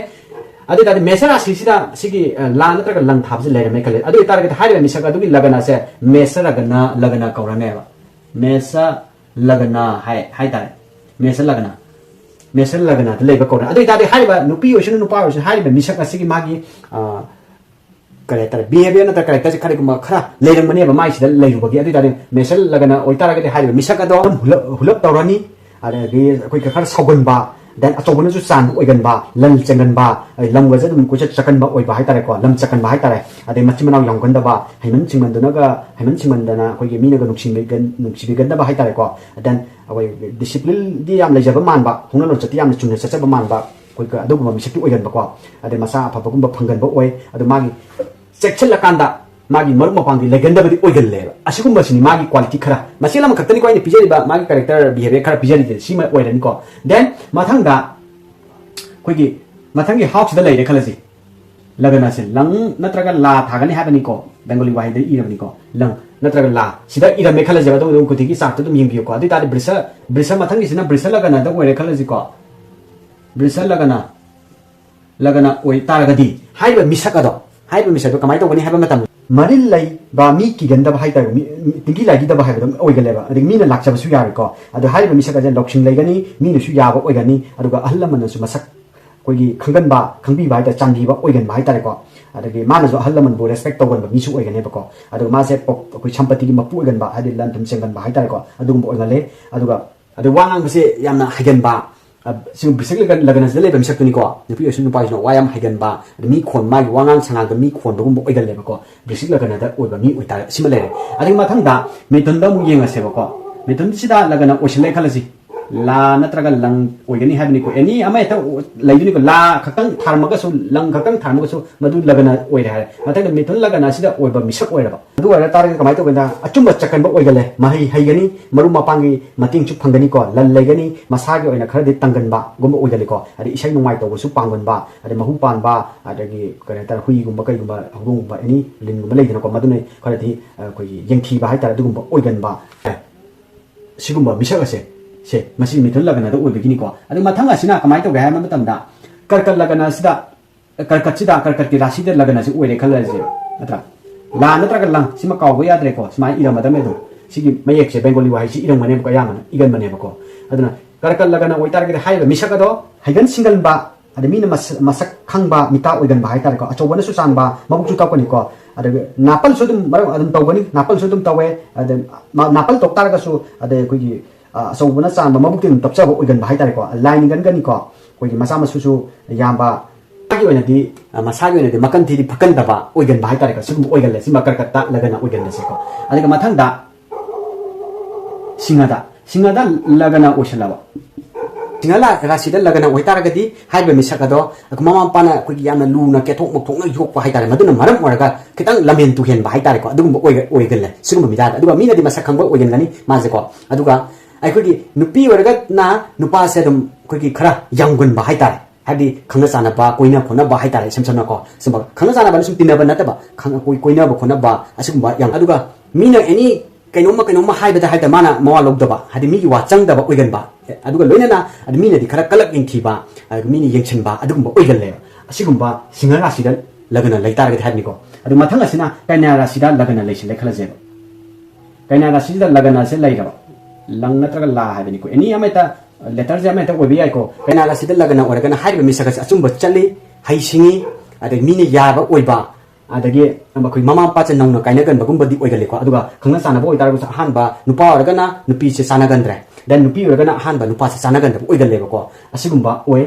ꯑꯗꯨ ꯑꯣꯏꯇꯥꯔꯗꯤ ꯃꯦꯁ ꯔꯥꯁꯤꯁꯤꯗ ꯁꯤꯒꯤ, ꯑ, ꯂꯥ ꯅꯠꯇ꯭ꯔꯒ ꯂꯪ ꯊꯥꯕꯁꯤ ꯂꯩꯔꯝꯃꯦ ꯈꯜꯂꯦ꯫ ꯑꯗꯨ ꯑꯣꯏꯇꯥꯔꯒꯗꯤ ꯍꯥꯏꯔꯤꯕ ꯃꯤꯁꯛ ꯑꯗꯨꯒꯤ ꯂꯒꯅꯁꯦ ꯃꯦꯁ ꯂꯒꯅ, ꯂꯒꯅ ꯀꯧꯔꯅꯦꯕ꯫ ꯃꯦꯁ ꯂꯒꯅ ꯍꯥꯏ, ꯍꯥꯏꯇꯥꯔꯦ꯫ ꯃꯦꯁ ꯂꯒꯅ꯫ ꯃꯦꯁ ꯂꯒꯅꯗ ꯂꯩꯕ ꯀꯧꯔꯅꯤ꯫ ꯑꯗꯨ ꯑꯣꯏꯇꯥꯔꯗꯤ ꯍꯥꯏꯔꯤꯕ ꯅꯨꯄꯤ ꯑꯣꯏꯁꯅꯨ ꯅꯨꯄꯥ ꯑꯣꯏꯁꯅꯨ, ꯍꯥꯏꯔꯤꯕ ꯃꯤꯁꯛ ꯑꯁꯤꯒꯤ ꯃꯥꯒꯤ, ꯑ, ꯀꯔꯤ ꯍꯥꯏꯇꯥꯔꯦ, behaviour ꯅꯠꯇ꯭ꯔꯒ character ꯁꯦ ꯀꯔꯤꯒꯨꯝꯕ ꯈꯔ ꯂꯩꯔꯝꯒꯅꯦꯕ ꯃꯥꯏꯁꯤꯗ ꯂꯩꯔꯨꯕꯒꯤ꯫ ꯑꯗꯨ ꯑꯣꯏꯇꯥꯔꯗꯤ ꯃꯦꯁ ꯂꯒꯅ ꯑꯣꯏꯇꯥꯔꯒꯗꯤ ꯍꯥꯏꯔꯤꯕ ꯃꯤꯁꯛ ꯑꯗꯣ ꯍꯨꯂꯞ, ꯍꯨꯂꯞ ꯇꯧꯔꯅꯤ꯫ ꯑꯗꯒꯤ ꯑꯩꯈꯣꯏꯒꯤ ꯈꯔ ꯁꯥꯎꯒꯟꯕ, then ꯑꯆꯧꯕꯅꯁꯨ ꯆꯥꯟꯕ ꯑꯣꯏꯒꯟꯕ, ꯂꯟ ꯆꯦꯟꯒꯟꯕ, ꯑꯩ ꯂꯝꯒꯁꯦ ꯑꯗꯨꯝ ꯀꯣꯏꯆꯠ ꯆꯠꯀꯟꯕ ꯑꯣꯏꯕ ꯍꯥꯏꯇꯥꯔꯦꯀꯣ, ꯂꯝ ꯆꯠꯀꯟꯕ ꯍꯥꯏꯇꯥꯔꯦ꯫ ꯑꯗꯩ ꯃꯆꯤꯟ ꯃꯅꯥꯎ ꯌꯥꯝꯒꯟꯗꯕ, ꯍꯩꯃꯟ ꯁꯤꯡꯃꯟꯗꯨꯅꯒ, ꯍꯩꯃꯟ ꯁꯤꯡꯃꯟꯗꯅ ꯑꯩꯈꯣꯏꯒꯤ ꯃꯤꯅꯒ ꯅꯨꯡꯁꯤꯕꯤꯒꯟ-, ꯅꯨꯡꯁꯤꯕꯤꯒꯟꯗꯕ ꯍꯥꯏꯇꯥꯔꯦꯀꯣ꯫ Then ꯑꯩꯈꯣꯏ discipline ꯗꯤ ꯌꯥꯝ ꯂꯩꯖꯕ ꯃꯥꯟꯕ, ꯍꯧꯅ ꯂꯣꯟꯆꯠꯇꯤ ꯌꯥꯝꯅ ꯆꯨꯝꯅ ꯆꯠꯆꯕ ꯃꯥꯟꯕ, ꯑꯩꯈꯣꯏ ꯑꯗꯨꯒꯨꯝꯕ ꯃꯤꯁꯛꯇꯤ ꯑꯣꯏꯒꯟꯕꯀꯣ꯫ ꯑꯗꯩ ꯃꯆꯥ ꯑꯐꯕꯒꯨꯝꯕ ꯐꯪꯒꯟꯕ ꯑꯣꯏ꯫ ꯑꯗꯣ ꯃꯥꯒꯤ ꯆꯦꯛꯁꯤꯜꯂꯀꯥꯟꯗ ꯃꯥꯒꯤ ꯃꯔꯨꯞ ꯃꯄꯥꯡꯗꯤ ꯂꯩꯒꯟꯗꯕꯗꯤ ꯑꯣꯏꯒꯜꯂꯦꯕ꯫ ꯑꯁꯤꯒꯨꯝꯕꯁꯤꯅꯤ ꯃꯥꯒꯤ quality ꯈꯔ꯫ ꯃꯆꯦꯜ ꯑꯃꯈꯛꯇꯅꯤꯀꯣ ꯑꯩꯅ ꯄꯤꯖꯔꯤꯕ, ꯃꯥꯒꯤ character behaviour ꯈꯔ ꯄꯤꯖꯔꯤꯁꯦ ꯁꯤꯃ ꯑꯣꯏꯔꯅꯤꯀꯣ꯫ Then ꯃꯊꯪꯗ ꯑꯩꯈꯣꯏꯒꯤ ꯃꯊꯪꯒꯤ house ꯁꯤꯗ ꯂꯩꯔꯦ ꯈꯜꯂꯁꯤ꯫ ꯂꯒꯅꯁꯦ ꯂꯪ ꯅꯠꯇ꯭ꯔꯒ ꯂꯥ ꯊꯥꯒꯅꯤ ꯍꯥꯏꯕꯅꯤꯀꯣ, ꯕꯦꯡꯒꯣꯂꯤ ꯋꯥꯍꯩꯗ ꯏꯔꯕꯅꯤꯀꯣ, ꯂꯪ ꯅꯠꯇ꯭ꯔꯒ ꯂꯥ꯫ ꯁꯤꯗ ꯏꯔꯝꯃꯦ ꯈꯜꯂꯁꯦꯕ, ꯑꯗꯨꯝ, ꯑꯗꯨꯝ ꯈꯨꯗꯤꯡꯒꯤ chart ꯇꯨ ꯑꯗꯨꯝ ꯌꯦꯡꯕꯤꯌꯨꯀꯣ꯫ ꯑꯗꯨ ꯑꯣꯏꯇꯥꯔꯗꯤ ꯕ꯭ꯔꯤꯁ, ꯕ꯭ꯔꯤꯁ ꯃꯊꯪꯒꯤꯁꯤꯅ ꯕ꯭ꯔꯤꯁ ꯂꯒꯅꯗ ꯑꯣꯏꯔꯦ ꯈꯜꯂꯁꯤꯀꯣ꯫ ꯕ꯭ꯔꯤꯁ ꯂꯒꯅ, ꯂꯒꯅ ꯑꯣꯏ ꯇꯥꯔꯒꯗꯤ ꯍꯥꯏꯔꯤꯕ ꯃꯤꯁꯛ ꯑꯗꯣ, ꯍꯥꯏꯔꯤꯕ ꯃꯤꯁꯛ ꯑꯗꯣ ꯀꯃꯥꯏꯅ ꯇꯧꯒꯅꯤ ꯍꯥꯏꯕ ꯃꯇꯝꯗ, ꯃꯔꯤꯜ ꯂꯩꯕ, ꯃꯤ ꯀꯤꯒꯟꯗꯕ ꯍꯥꯏꯇꯥꯔꯦ, ꯃꯤ, ꯃꯤ ꯇꯤꯡꯒꯤ ꯂꯥꯏꯒꯤꯗꯕ ꯍꯥꯏꯕꯗꯣ ꯑꯣꯏꯒꯜꯂꯦꯕ꯫ ꯑꯗꯒꯤ ꯃꯤꯅ ꯂꯥꯛꯆꯕꯁꯨ ꯌꯥꯔꯣꯏꯀꯣ꯫ ꯑꯗꯣ ꯍꯥꯏꯔꯤꯕ ꯃꯤꯁꯛ ꯑꯁꯦ ꯂꯧꯁꯤꯡ ꯂꯩꯒꯅꯤ, ꯃꯤꯅꯁꯨ ꯌꯥꯕ ꯑꯣꯏꯒꯅꯤ, ꯑꯗꯨꯒ ꯑꯍꯜ ꯂꯃꯟꯅꯁꯨ ꯃꯁꯛ ꯑꯩꯈꯣꯏꯒꯤ ꯈꯪꯒꯟꯕ, ꯈꯪꯕꯤꯕ ꯍꯥꯏꯇꯥꯔꯦ, ꯆꯥꯟꯕꯤꯕ ꯑꯣꯏꯒꯟꯕ ꯍꯥꯏꯇꯥꯔꯦꯀꯣ꯫ ꯑꯗꯒꯤ ꯃꯥꯅꯁꯨ ꯑꯍꯜ ꯂꯃꯟꯕꯨ respect ꯇꯧꯒꯟꯕ ꯃꯤꯁꯨ ꯑꯣꯏꯒꯅꯦꯕꯀꯣ꯫ ꯑꯗꯨꯒ ꯃꯥꯁꯦ ꯄꯣ-, ꯑꯩꯈꯣꯏ ꯁꯝꯄꯇꯤꯒꯤ ꯃꯄꯨ ꯑꯣꯏꯒꯟꯕ, ꯍꯥꯏꯗꯤ ꯂꯟ ꯊꯨꯝ ꯆꯦꯟꯒꯟꯕ ꯍꯥꯏꯇꯥꯔꯦꯀꯣ, ꯑꯗꯨꯒꯨꯝꯕ ꯑꯣꯏꯒꯜꯂꯦ꯫ ꯑꯗꯨꯒ, ꯑꯗꯨ ꯋꯥ ꯉꯥꯡꯕꯁꯦ ꯌꯥꯝꯅ ꯍꯩꯒꯟꯕ, ꯑ, ꯁꯤ ꯕ꯭ꯔꯤꯁꯤꯛ ꯂꯒ-, ꯂꯒꯅꯁꯤꯗ ꯂꯩꯕ ꯃꯤꯁꯛꯇꯨꯅꯤꯀꯣ, ꯅꯨꯄꯤ ꯑꯣꯏꯁꯨ ꯅꯨꯄꯥ ꯑꯣꯏꯁꯨ ꯋꯥ ꯌꯥꯝ ꯍꯩꯒꯟꯕ, ꯑꯗ ꯃꯤ ꯈꯣꯟ-, ꯃꯥꯒꯤ ꯋꯥꯉꯥꯡ ꯁꯉꯥꯡꯗ ꯃꯤ ꯈꯣꯟꯕꯒꯨꯝꯕ ꯑꯣꯏꯒꯜꯂꯦꯕꯀꯣ꯫ ꯕ꯭ꯔꯤꯁꯤꯛ ꯂꯒꯅꯗ ꯑꯣꯏꯕ ꯃꯤ ꯑꯣꯏꯇꯥꯔꯦ, ꯁꯤꯃ ꯂꯩꯔꯦ꯫ ꯑꯗꯒꯤ ꯃꯊꯪꯗ ꯃꯤꯊꯨꯟꯗ ꯑꯃꯨꯛ ꯌꯦꯡꯉꯁꯦꯕꯀꯣ꯫ ꯃꯤꯊꯨꯟꯁꯤꯗ ꯂꯒꯅ ꯑꯣꯏꯁꯤꯜꯂꯦ ꯈꯜꯂꯁꯤ꯫ ꯂꯥ ꯅꯠꯇ꯭ꯔꯒ ꯂꯪ ꯑꯣꯏꯒꯅꯤ ꯍꯥꯏꯕꯅꯤꯀꯣ꯫ ꯑꯦꯅꯤ ꯑꯃ ꯍꯦꯛꯇ ꯂꯩꯗꯣꯏꯅꯤꯀꯣ꯫ ꯂꯥ ꯈꯛꯇꯪ ꯊꯥꯔꯝꯃꯒꯁꯨ, ꯂꯪ ꯈꯛꯇꯪ ꯊꯥꯔꯝꯃꯒꯁꯨ ꯃꯗꯨ ꯂꯒꯅ ꯑꯣꯏꯔꯦ ꯍꯥꯏꯔꯦ꯫ ꯃꯊꯪꯗ ꯃꯤꯊꯨꯟ ꯂꯒꯅ ꯑꯁꯤꯗ ꯑꯣꯏꯕ ꯃꯤꯁꯛ ꯑꯣꯏꯔꯕ꯫ ꯑꯗꯨ ꯑꯣꯏꯔ ꯇꯥꯔꯒꯗꯤ ꯀꯃꯥꯏꯅ ꯇꯧꯒꯦꯗ, ꯑꯆꯨꯝꯕ ꯆꯀꯟꯕ ꯑꯣꯏꯒꯜꯂꯦ꯫ ꯃꯍꯩ ꯍꯩꯒꯅꯤ, ꯃꯔꯨꯞ ꯃꯄꯥꯡꯒꯤ ꯃꯇꯦꯡꯁꯨ ꯐꯪꯒꯅꯤꯀꯣ, ꯂꯟ ꯂꯩꯒꯅꯤ, ꯃꯁꯥꯒꯤ ꯑꯣꯏꯅ ꯈꯔꯗꯤ ꯇꯪꯒꯟꯕꯒꯨꯝꯕ ꯑꯣꯏꯒꯜꯂꯤꯀꯣ꯫ ꯑꯗꯩ ꯏꯁꯩ ꯅꯣꯡꯃꯥꯏ ꯇꯧꯕꯁꯨ ꯄꯥꯡꯒꯟꯕ, ꯑꯗꯩ ꯃꯍꯨ ꯄꯥꯟꯕ, ꯑꯗꯒꯤ ꯀꯔꯤ ꯍꯥꯏꯇꯥꯔꯦ, ꯍꯨꯏꯒꯨꯝꯕ ꯀꯩꯒꯨꯝꯕ, ꯍꯧꯗꯣꯡꯒꯨꯝꯕ, ꯑꯦꯅꯤ ꯂꯤꯟꯒꯨꯝꯕ ꯂꯩꯗꯅꯀꯣ, ꯃꯗꯨꯅ ꯈꯔꯗꯤ ꯑꯩꯈꯣꯏꯒꯤ ꯌꯦꯡꯊꯤꯕ ꯍꯥꯏꯇꯥꯔꯦ, ꯑꯗꯨꯒꯨꯝꯕ ꯑꯣꯏꯒꯟꯕ꯫ ꯁꯤꯒꯨꯝꯕ ꯃꯤꯁꯛ ꯑꯁꯦ, ꯁꯦ, ꯃꯁꯤ ꯃꯤꯊꯨꯟ ꯂꯒꯅꯗ ꯑꯣꯏꯕꯒꯤꯅꯤꯀꯣ꯫ ꯑꯗꯨ ꯃꯊꯪ ꯑꯁꯤꯅ ꯀꯃꯥꯏꯅ ꯇꯧꯒꯦ ꯍꯥꯏꯕ ꯃꯇꯝꯗ, ꯀꯔꯀꯠ ꯂꯒꯅ ꯑꯁꯤꯗ, ꯀꯔꯀꯠꯁꯤꯗ, ꯀꯔꯀꯠꯀꯤ ꯔꯥꯁꯤꯗ ꯂꯒꯅꯁꯤ ꯑꯣꯏꯔꯦ ꯈꯜꯂꯁꯦꯕ, ꯅꯠꯇ꯭ꯔꯥ? ꯂꯥ ꯅꯠꯇ꯭ꯔꯒ ꯂꯪ, ꯁꯤꯃ ꯀꯥꯎꯕ ꯌꯥꯗ꯭ꯔꯦꯀꯣ, ꯁꯨꯃꯥꯏꯅ ꯏꯔꯝꯃꯗꯕꯅꯦ ꯑꯗꯨꯝ꯫ ꯁꯤꯒꯤ ꯃꯌꯦꯛꯁꯦ ꯕꯦꯡꯒꯣꯂꯤ ꯋꯥꯍꯩꯁꯤ ꯏꯔꯝꯒꯅꯦꯕꯀꯣ, ꯑꯌꯥꯝꯕꯅ ꯏꯒꯟꯕꯅꯦꯕꯀꯣ꯫ ꯑꯗꯨꯅ ꯀꯔꯀꯠ ꯂꯒꯅ ꯑꯣꯏꯇꯥꯔꯒꯗꯤ ꯍꯥꯏꯔꯤꯕ ꯃꯤꯁꯛ ꯑꯗꯣ ꯍꯩꯒꯟ ꯁꯤꯡꯒꯟꯕ, ꯑꯗꯩ ꯃꯤꯅ ꯃꯁ-, ꯃꯁꯛ ꯈꯪꯕ ꯃꯤꯇꯥ ꯑꯣꯏꯒꯟꯕ ꯍꯥꯏꯇꯥꯔꯦꯀꯣ, ꯑꯆꯧꯕꯅꯁꯨ ꯆꯥꯟꯕ, ꯃꯕꯨꯛꯁꯨ ꯇꯞꯀꯅꯤꯀꯣ꯫ ꯑꯗꯒꯤ ꯅꯥꯄꯜꯁꯨ ꯑꯗꯨꯝ ꯃꯔꯛ ꯑꯗꯨꯝ ꯇꯧꯒꯅꯤ, ꯅꯥꯄꯜꯁꯨ ꯑꯗꯨꯝ ꯇꯧꯋꯦ꯫ ꯑꯗꯩ ꯃꯥ-, ꯅꯥꯄꯜ ꯇꯧ ꯇꯥꯔꯒꯁꯨ, ꯑꯗꯩ ꯑꯩꯈꯣꯏꯒꯤ, ꯑ, ꯑꯆꯧꯕꯅ ꯆꯥꯟꯕ ꯃꯕꯨꯛꯇꯤ ꯑꯗꯨꯝ ꯇꯞꯆꯕ ꯑꯣꯏꯒꯟꯕ ꯍꯥꯏꯇꯥꯔꯦꯀꯣ, ꯂꯥꯏ ꯅꯤꯡꯒꯟꯒꯅꯤꯀꯣ, ꯑꯩꯈꯣꯏꯒꯤ ꯃꯆꯥ ꯃꯁꯨꯁꯨ ꯌꯥꯝꯕ꯫ ꯃꯁꯥꯒꯤ ꯑꯣꯏꯅꯗꯤ, ꯑ, ꯃꯁꯥꯒꯤ ꯑꯣꯏꯅꯗꯤ ꯃꯀꯟ ꯊꯤꯗꯤ ꯐꯀꯟꯗꯕ ꯑꯣꯏꯒꯟꯕ ꯍꯥꯏꯇꯥꯔꯦꯀꯣ, ꯁꯤꯒꯨꯝꯕ ꯑꯣꯏꯒꯜꯂꯦ꯫ ꯁꯤꯃ ꯀꯔꯀꯠꯇ ꯂꯒꯅ ꯑꯣꯏꯒꯟꯕꯁꯦꯀꯣ꯫ ꯑꯗꯨꯒ ꯃꯊꯪꯗ ꯁꯤꯡꯍꯗ, ꯁꯤꯡꯍꯗ ꯂꯒꯅ ꯑꯣꯏꯁꯜꯂꯕ, ꯁꯤꯡꯍ ꯂꯥ-, ꯔꯥꯁꯤꯗ ꯂꯒꯅ ꯑꯣꯏꯇꯥꯔꯒꯗꯤ ꯍꯥꯏꯔꯤꯕ ꯃꯤꯁꯛ ꯑꯗꯣ ꯃꯃꯥ ꯃꯄꯥꯅ ꯑꯩꯈꯣꯏꯒꯤ ꯌꯥꯝꯅ ꯂꯨꯅ ꯀꯦꯊꯣꯛ ꯃꯧꯊꯣꯛꯅ ꯌꯣꯛꯄ ꯍꯥꯏꯇꯥꯔꯦ, ꯃꯗꯨꯅ ꯃꯔꯝ ꯑꯣꯏꯔꯒ ꯈꯤꯇꯪ ꯂꯝꯍꯦꯟ ꯇꯨꯍꯦꯟꯕ ꯍꯥꯏꯇꯥꯔꯦꯀꯣ, ꯑꯗꯨꯒꯨꯝꯕ ꯑꯣꯏꯒ-, ꯑꯣꯏꯒꯜꯂꯦ ꯁꯤꯒꯨꯝꯕ ꯃꯤꯗꯥꯗ꯫ ꯑꯗꯨꯒ ꯃꯤꯅꯗꯤ ꯃꯁꯛ ꯈꯪꯕ ꯑꯣꯏꯒꯟꯒꯅꯤ ꯃꯥꯁꯦꯀꯣ꯫ ꯑꯗꯨꯒ ꯑꯩꯈꯣꯏꯒꯤ ꯅꯨꯄꯤ ꯑꯣꯏꯔꯒꯅ ꯅꯨꯄꯥꯁꯦ ꯑꯗꯨꯝ ꯑꯩꯈꯣꯏꯒꯤ ꯈꯔ ꯌꯥꯝꯒꯟꯕ ꯍꯥꯏꯇꯥꯔꯦ, ꯍꯥꯏꯕꯗꯤ ꯈꯪꯅ ꯆꯥꯟꯅꯕ, ꯀꯣꯏꯅ ꯈꯣꯠꯅꯕ ꯍꯥꯏꯇꯥꯔꯦ, ꯏꯁꯝ ꯁꯝꯅꯀꯣ, ꯁꯨꯝꯕ ꯈꯪꯅ ꯆꯥꯟꯅꯕꯅ ꯁꯨꯝ ꯇꯤꯟꯅꯕ ꯅꯠꯇꯕ, ꯈꯪ-, ꯀꯣꯏ-, ꯀꯣꯏꯅꯕ ꯈꯣꯠꯅꯕ ꯑꯁꯤꯒꯨꯝꯕ ꯌꯥꯝ꯫ ꯑꯗꯨꯒ ꯃꯤꯅ ꯑꯦꯅꯤ ꯀꯩꯅꯣꯝꯃ ꯀꯩꯅꯣꯝꯃ ꯍꯥꯏꯕꯗ ꯍꯥꯏꯕꯗ ꯃꯥꯅ ꯃꯋꯥ ꯂꯧꯗꯕ, ꯍꯥꯏꯗꯤ ꯃꯤꯒꯤ ꯋꯥ ꯆꯪꯗꯕ ꯑꯣꯏꯒꯟꯕ, ꯑꯗꯨꯒ ꯂꯣꯏꯅꯅ ꯑꯗꯨ ꯃꯤꯅꯗꯤ ꯈꯔ ꯀꯂꯛ ꯌꯦꯡꯊꯤꯕ, ꯑꯗꯨꯒ ꯃꯤꯅ ꯌꯦꯡꯁꯤꯟꯕ ꯑꯗꯨꯒꯨꯝꯕ ꯑꯣꯏꯒꯜꯂꯦꯕ꯫ ꯑꯁꯤꯒꯨꯝꯕ ꯁꯤꯡꯍ ꯔꯥꯁꯤꯗ ꯂꯒꯅ ꯂꯩꯇꯥꯔꯒꯗꯤ ꯍꯥꯏꯕꯅꯤꯀꯣ꯫ ꯑꯗꯨ ꯃꯊꯪ ꯑꯁꯤꯅ ꯀꯩꯅꯥ ꯔꯥꯁꯤꯗ ꯂꯒꯅ ꯂꯩꯁꯤꯜꯂꯦ ꯈꯜꯂꯁꯦꯕ꯫ ꯀꯩꯅꯥ ꯔꯥꯁꯤꯁꯤꯗ ꯂꯒꯅꯁꯦ ꯂꯩꯔꯕ, ꯂꯪ ꯅꯠꯇ꯭ꯔꯒ ꯂꯥ ꯍꯥꯏꯕꯅꯤꯀꯣ, ꯑꯦꯅꯤ ꯑꯃ ꯍꯦꯛꯇ, ꯂꯦꯇꯔꯁꯦ ꯑꯃ ꯍꯦꯛꯇ ꯑꯣꯏꯕ ꯌꯥꯏꯀꯣ꯫ ꯀꯩꯅꯥ ꯔꯥꯁꯤꯗ ꯂꯒꯅ ꯑꯣꯏꯔꯒꯅ ꯍꯥꯏꯔꯤꯕ ꯃꯤꯁꯛ ꯑꯁꯤ ꯑꯆꯨꯝꯕ ꯆꯠꯂꯤ, ꯍꯩꯁꯤꯡꯉꯤ, ꯑꯗꯩ ꯃꯤꯅ ꯌꯥꯕ ꯑꯣꯏꯕ, ꯑꯗꯒꯤ ꯑꯩꯈꯣꯏ ꯃꯃꯥ ꯃꯄꯥꯁꯦ ꯅꯧꯅ ꯀꯥꯏꯅꯒꯟꯕꯒꯨꯝꯕꯗꯤ ꯑꯣꯏꯒꯜꯂꯤꯀꯣ꯫ ꯑꯗꯨꯒ ꯈꯪꯅ ꯆꯥꯟꯅꯕ ꯑꯣꯏꯇꯥꯔꯒꯁꯨ ꯑꯍꯥꯟꯕ ꯅꯨꯄꯥ ꯑꯣꯏꯔꯒꯅ ꯅꯨꯄꯤꯁꯦ ꯆꯥꯟꯅꯒꯟꯗ꯭ꯔꯦ, ꯗꯦꯟ ꯅꯨꯄꯤ ꯑꯣꯏꯔꯒꯅ ꯑꯍꯥꯟꯕ ꯅꯨꯄꯥꯁꯦ ꯆꯥꯟꯅꯒꯟꯗꯕ ꯑꯣꯏꯒꯜꯂꯦꯕꯀꯣ꯫ ꯑꯁꯤꯒꯨꯝꯕ ꯑꯣꯏ꯫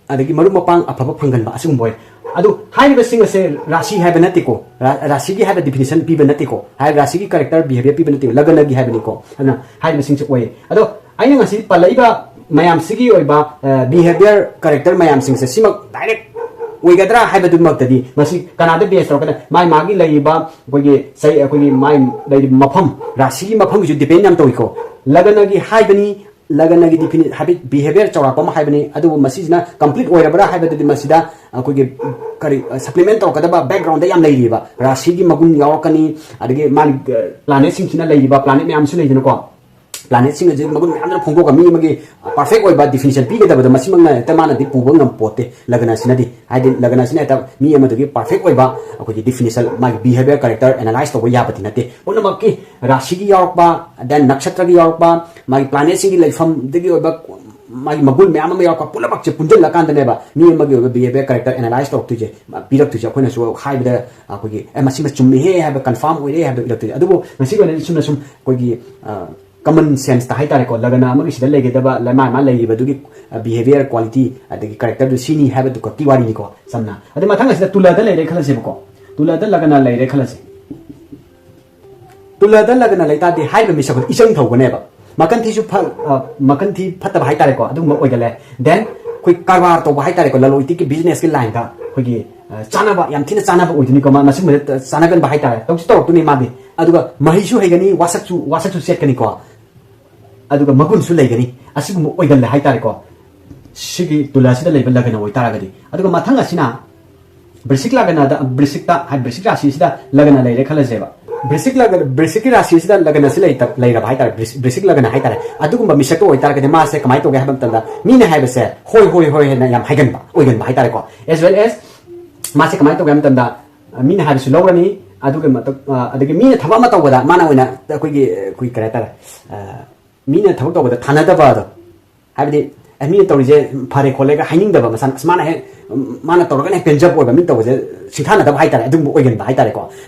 ꯑꯗꯒꯤ ꯃꯔꯨꯞ ꯃꯄꯥꯡ ꯑꯐꯕ ꯐꯪꯒꯟꯕ ꯑꯁꯤꯒꯨꯝꯕ ꯑꯣꯏ꯫ ꯑꯗꯨ ꯍꯥꯏꯔꯤꯕꯁꯤꯡ ꯑꯁꯦ ꯔꯥꯁꯤ ꯍꯥꯏꯕ ꯅꯠꯇꯦꯀꯣ, ꯔꯥ-, ꯔꯥꯁꯤꯒꯤ ꯍꯥꯏꯕ ꯗꯤꯐꯤꯅꯤꯁꯟ ꯄꯤꯕ ꯅꯠꯇꯦꯀꯣ, ꯍꯥꯏ-, ꯔꯥꯁꯤꯒꯤ ꯀꯦꯔꯦꯛꯇꯔ ꯕꯤꯍꯦꯕꯤꯌꯔ ꯄꯤꯕ ꯅꯠꯇꯦꯀꯣ, ꯂꯒꯅꯒꯤ ꯍꯥꯏꯕꯅꯤꯀꯣ꯫ ꯑꯗꯨꯅ ꯍꯥꯏꯔꯤꯕꯁꯤꯡꯁꯦ ꯑꯣꯏ꯫ ꯑꯗꯣ ꯑꯩꯅ ꯉꯁꯤ ꯄꯜꯂꯛꯏꯕ ꯃꯌꯥꯝꯁꯤꯒꯤ ꯑꯣꯏꯕ ꯕꯤꯍꯦꯕꯤꯌꯔ ꯀꯦꯔꯦꯛꯇꯔ ꯃꯌꯥꯝꯁꯤꯡꯁꯦ ꯁꯤꯃꯛ ꯗꯥꯏꯔꯦꯛ ꯑꯣꯏꯒꯗ꯭ꯔꯥ ꯍꯥꯏꯕꯗꯨꯃꯛꯇꯗꯤ, ꯃꯁꯤ ꯀꯅꯥꯗ ꯕꯦꯁ ꯇꯧꯔꯛꯀꯗ? ꯃꯥꯏ ꯃꯥꯒꯤ ꯂꯩꯔꯤꯕ ꯑꯩꯈꯣꯏꯒꯤ ꯆꯩ, ꯑꯩꯈꯣꯏꯒꯤ ꯃꯥꯏ ꯂꯩꯔꯤꯕ ꯃꯐꯝ, ꯔꯥꯁꯤꯒꯤ ꯃꯐꯝꯒꯤꯁꯨ ꯗꯤꯄꯦꯟ ꯌꯥꯝ ꯇꯧꯏꯀꯣ꯫ ꯂꯒꯅꯒꯤ ꯍꯥꯏꯕꯅꯤ, ꯂꯒꯅꯒꯤ ꯗꯤꯐꯤꯅꯤ ꯍꯥꯏꯕꯗꯤ ꯕꯤꯍꯦꯕꯤꯌꯔ ꯆꯥꯎꯔꯥꯛꯄ ꯑꯃ ꯍꯥꯏꯕꯅꯤ, ꯑꯗꯨꯕꯨ ꯃꯁꯤꯁꯤꯅ ꯀꯝꯄ꯭ꯂꯤꯠ ꯑꯣꯏꯔꯕ꯭ꯔꯥ ꯍꯥꯏꯕꯗꯨꯗꯤ ꯃꯁꯤꯗ ꯑꯩꯈꯣꯏꯒꯤ ꯀꯔꯤ ꯁꯄ꯭ꯂꯤꯃꯦꯟ ꯇꯧꯔꯛꯀꯗꯕ ꯕꯦꯛꯒ꯭ꯔꯥꯎꯟꯗ ꯌꯥꯝ ꯂꯩꯔꯤꯕ, ꯔꯥꯁꯤꯒꯤ ꯃꯒꯨꯟ ꯌꯥꯎꯔꯛꯀꯅꯤ, ꯑꯗꯒꯤ ꯃꯥꯒꯤ ꯄ꯭ꯂꯥꯅꯦꯠꯁꯤꯡꯁꯤꯅ ꯂꯩꯔꯤꯕ ꯄ꯭ꯂꯥꯅꯦꯠ ꯃꯌꯥꯝꯁꯨ ꯂꯩꯗꯅꯀꯣ, ꯄ꯭ꯂꯥꯅꯦꯠꯁꯤꯡ ꯑꯁꯤ ꯃꯒꯨꯟ ꯃꯌꯥꯝꯗꯨꯅ ꯐꯣꯡꯗꯣꯛꯑꯒ ꯃꯤ ꯑꯃꯒꯤ ꯄꯔꯐꯦꯛ ꯑꯣꯏꯕ ꯗꯤꯐꯤꯅꯤꯁꯟ ꯄꯤꯒꯗꯕꯗ ꯃꯁꯤꯃꯛꯅ ꯍꯦꯛꯇ ꯃꯥꯅꯗꯤ ꯄꯨꯕ ꯉꯝꯄꯣꯠꯇꯦ꯫ ꯂꯒꯅ ꯑꯁꯤꯅꯗꯤ, ꯍꯥꯏꯗꯤ ꯂꯒꯅ ꯑꯁꯤꯅ ꯍꯦꯛꯇ ꯃꯤ ꯑꯃꯗꯨꯒꯤ ꯄꯔꯐꯦꯛ ꯑꯣꯏꯕ ꯑꯩꯈꯣꯏꯒꯤ ꯗꯤꯐꯤꯅꯤꯁꯟ, ꯃꯥꯒꯤ ꯕꯤꯍꯦꯕꯤꯌꯔ ꯀꯦꯔꯦꯛꯇꯔ ꯑꯦꯅꯥꯂꯥꯏꯁ ꯇꯧꯕ ꯌꯥꯕꯗꯤ ꯅꯠꯇꯦ꯫ ꯄꯨꯝꯅꯃꯛꯀꯤ ꯔꯥꯁꯤꯒꯤ ꯌꯥꯎꯔꯛꯄ, ꯗꯦꯟ ꯅꯛꯁꯇ꯭ꯔꯒꯤ ꯌꯥꯎꯔꯛꯄ, ꯃꯥꯒꯤ ꯄ꯭ꯂꯥꯅꯦꯠꯁꯤꯡꯒꯤ ꯂꯩꯐꯝꯗꯒꯤ ꯑꯣꯏꯕ ꯃꯥꯒꯤ ꯃꯒꯨꯟ ꯃꯌꯥꯝ ꯑꯃ ꯌꯥꯎꯔꯛꯄ ꯄꯨꯝꯅꯃꯛꯁꯦ ꯄꯨꯟꯁꯤꯜꯂꯀꯥꯟꯗꯅꯦꯕ ꯃꯤ ꯑꯃꯒꯤ ꯑꯣꯏꯕ ꯕꯤꯍꯦꯕꯤꯌꯔ ꯀꯦꯔꯦꯛꯇꯔ ꯑꯦꯅꯥꯂꯥꯏꯁ ꯇꯧꯔꯛꯇꯣꯏꯁꯦ, ꯄꯤꯔꯛꯇꯣꯏꯁꯦ꯫ ꯑꯩꯈꯣꯏꯅꯁꯨ ꯍꯥꯏꯕꯗ ꯑꯩꯈꯣꯏꯒꯤ ꯑꯦ ꯃꯁꯤꯃ ꯆꯨꯝꯃꯤꯍꯦ ꯍꯥꯏꯕ, ꯀꯟꯐꯥꯔꯝ ꯑꯣꯏꯔꯦ ꯍꯥꯏꯕꯗꯣ ꯏꯔꯛꯇꯣꯏꯁꯦ꯫ ꯑꯗꯨꯕꯨ ꯉꯁꯤꯒꯤ ꯑꯣꯏꯅꯗꯤ ꯁꯨꯝꯅ ꯁꯨꯝ ꯑꯩꯈꯣꯏꯒꯤ ꯀꯃꯟ ꯁꯦꯟꯁꯇ ꯍꯥꯏꯇꯥꯔꯦꯀꯣ, ꯂꯒꯅ ꯑꯃꯒꯤ ꯁꯤꯗ ꯂꯩꯒꯗꯕ ꯂꯃꯥꯏ ꯃꯥ ꯂꯩꯔꯤꯕꯗꯨꯒꯤ ꯕꯤꯍꯦꯕꯤꯌꯔ ꯀ꯭ꯋꯥꯂꯤꯇꯤ ꯑꯗꯒꯤ ꯀꯦꯔꯦꯛꯇꯔꯗꯨ ꯁꯤꯅꯤ ꯍꯥꯏꯕꯗꯨ ꯈꯛꯀꯤ ꯋꯥꯔꯤꯅꯤꯀꯣ꯫ ꯆꯝꯅ ꯑꯗꯩ ꯃꯊꯪ ꯑꯁꯤꯗ ꯇꯨꯂꯗ ꯂꯩꯔꯦ ꯈꯜꯂꯁꯦꯕꯀꯣ꯫ ꯇꯨꯂꯗ ꯂꯒꯅ ꯂꯩꯔꯦ ꯈꯜꯂꯁꯦ꯫ ꯇꯨꯂꯗ ꯂꯒꯅ ꯂꯩꯇꯥꯔꯗꯤ ꯍꯥꯏꯔꯤꯕ ꯃꯤꯁꯛ ꯑꯗꯨ ꯏꯆꯪ ꯊꯧꯒꯅꯦꯕ꯫ ꯃꯀꯟ ꯊꯤꯁꯨ ꯐ-, ꯑ, ꯃꯀꯟ ꯊꯤ ꯐꯠꯇꯕ ꯍꯥꯏꯇꯥꯔꯦꯀꯣ, ꯑꯗꯨꯒꯨꯝꯕ ꯑꯣꯏꯒꯜꯂꯦ꯫ ꯗꯦꯟ ꯑꯩꯈꯣꯏ ꯀꯔꯕꯥꯔ ꯇꯧꯕ ꯍꯥꯏꯇꯥꯔꯦꯀꯣ, ꯂꯂꯣꯟ ꯏꯇꯤꯛꯀꯤ ꯕꯤꯖꯤꯅꯦꯁꯀꯤ ꯂꯥꯏꯟꯗ ꯑꯩꯈꯣꯏꯒꯤ, ꯑ, ꯆꯥꯅꯕ, ꯌꯥꯝ ꯊꯤꯅ ꯆꯥꯅꯕ ꯑꯣꯏꯗꯣꯏꯅꯤꯀꯣ꯫ ꯃꯥ ꯃꯁꯤꯒꯨꯝꯕꯗ ꯆꯥꯅꯒꯟꯕ ꯍꯥꯏꯇꯥꯔꯦ, ꯇꯧꯁꯨ ꯇꯧꯔꯛꯇꯣꯏꯅꯤ ꯃꯥꯗꯤ꯫ ꯑꯗꯨꯒ ꯃꯍꯩꯁꯨ ꯍꯩꯒꯅꯤ, ꯋꯥꯁꯛꯁꯨ, ꯋꯥꯁꯛꯁꯨ ꯆꯦꯠꯀꯅꯤꯀꯣ꯫ ꯑꯗꯨꯒ ꯃꯒꯨꯟꯁꯨ ꯂꯩꯒꯅꯤ꯫ ꯑꯁꯤꯒꯨꯝꯕ ꯑꯣꯏꯒꯜꯂꯦ ꯍꯥꯏꯇꯥꯔꯦꯀꯣ, ꯁꯤꯒꯤ ꯇꯨꯂꯥꯁꯤꯗ ꯂꯩꯕ ꯂꯒꯅ ꯑꯣꯏꯇꯥꯔꯒꯗꯤ꯫ ꯑꯗꯨꯒ ꯃꯊꯪ ꯑꯁꯤꯅ ꯕ꯭ꯔꯤꯁꯤꯛ ꯂꯒꯅꯗ, ꯕ꯭ꯔꯤꯁꯤꯛꯇ, ꯍꯥꯏ, ꯕ꯭ꯔꯤꯁꯤꯛ ꯔꯥꯁꯤꯁꯤꯗ ꯂꯒꯅ ꯂꯩꯔꯦ ꯈꯜꯂꯁꯦꯕ꯫ ꯕ꯭ꯔꯤꯁꯤꯛ ꯂꯒ-, ꯕ꯭ꯔꯤꯁꯤꯛꯀꯤ ꯔꯥꯁꯤꯁꯤꯗ ꯂꯒꯅꯁꯤ ꯂꯩꯇ-, ꯂꯩꯔꯕ ꯍꯥꯏꯇꯥꯔꯦ, ꯕ꯭ꯔꯤꯁ-, ꯕ꯭ꯔꯤꯁꯤꯛ ꯂꯒꯅ ꯍꯥꯏꯇꯥꯔꯦ꯫ ꯑꯗꯨꯒꯨꯝꯕ ꯃꯤꯁꯛꯇꯣ ꯑꯣꯏꯇꯥꯔꯒꯗꯤ ꯃꯥꯁꯦ ꯀꯃꯥꯏꯅ ꯇꯧꯒꯦ ꯍꯥꯏꯕ ꯃꯇꯝꯗ ꯃꯤꯅ ꯍꯥꯏꯕꯁꯦ ꯍꯣꯏ, ꯍꯣꯏ, ꯍꯣꯏ ꯍꯥꯏꯅ ꯌꯥꯝ ꯍꯥꯏꯒꯟꯕ, ꯑꯣꯏꯒꯟꯕ ꯍꯥꯏꯇꯥꯔꯦꯀꯣ꯫ As well as ꯃꯥꯁꯦ ꯀꯃꯥꯏꯅ ꯇꯧꯒꯦ ꯍꯥꯏꯕ ꯃꯇꯝꯗ, ꯑ, ꯃꯤꯅ ꯍꯥꯏꯕꯁꯨ ꯂꯧꯔꯅꯤ, ꯑꯗꯨꯒꯤ ꯃꯇꯝ, ꯑ, ꯑꯗꯒꯤ ꯃꯤꯅ ꯊꯕꯛ ꯑꯃ ꯇꯧꯕꯗ ꯃꯥꯅ ꯑꯣꯏꯅ ꯑꯩꯈꯣꯏꯒꯤ, ꯑꯩꯈꯣꯏ ꯀꯔꯤ ꯍꯥꯏꯇꯥꯔꯦ, ꯑ, ꯃꯤꯅ ꯊꯕꯛ ꯇꯧꯕꯗ ꯊꯥꯅꯗꯕ ꯑꯗꯣ, ꯍꯥꯏꯕꯗꯤ, "ꯑꯦ, ꯃꯤꯅ ꯇꯧꯔꯤꯁꯦ ꯐꯔꯦ ꯈꯣꯠꯂꯦꯒ" ꯍꯥꯏꯅꯤꯡꯗꯕ, ꯃꯁꯥꯅ, "ꯑꯁ, ꯃꯥꯅ ꯍꯦꯛ, ꯃꯥꯅ ꯇꯧꯔꯒꯅ ꯍꯦꯛ ꯄꯦꯟꯖꯕ ꯑꯣꯏꯕ, ꯃꯤꯅ ꯇꯧꯕꯁꯦ ꯁꯤꯡꯊꯥꯅꯗꯕ" ꯍꯥꯏꯇꯥꯔꯦ, ꯑꯗꯨꯒꯨꯝꯕ ꯑꯣꯏꯒꯟꯕ ꯍꯥꯏꯇꯥꯔꯦꯀꯣ꯫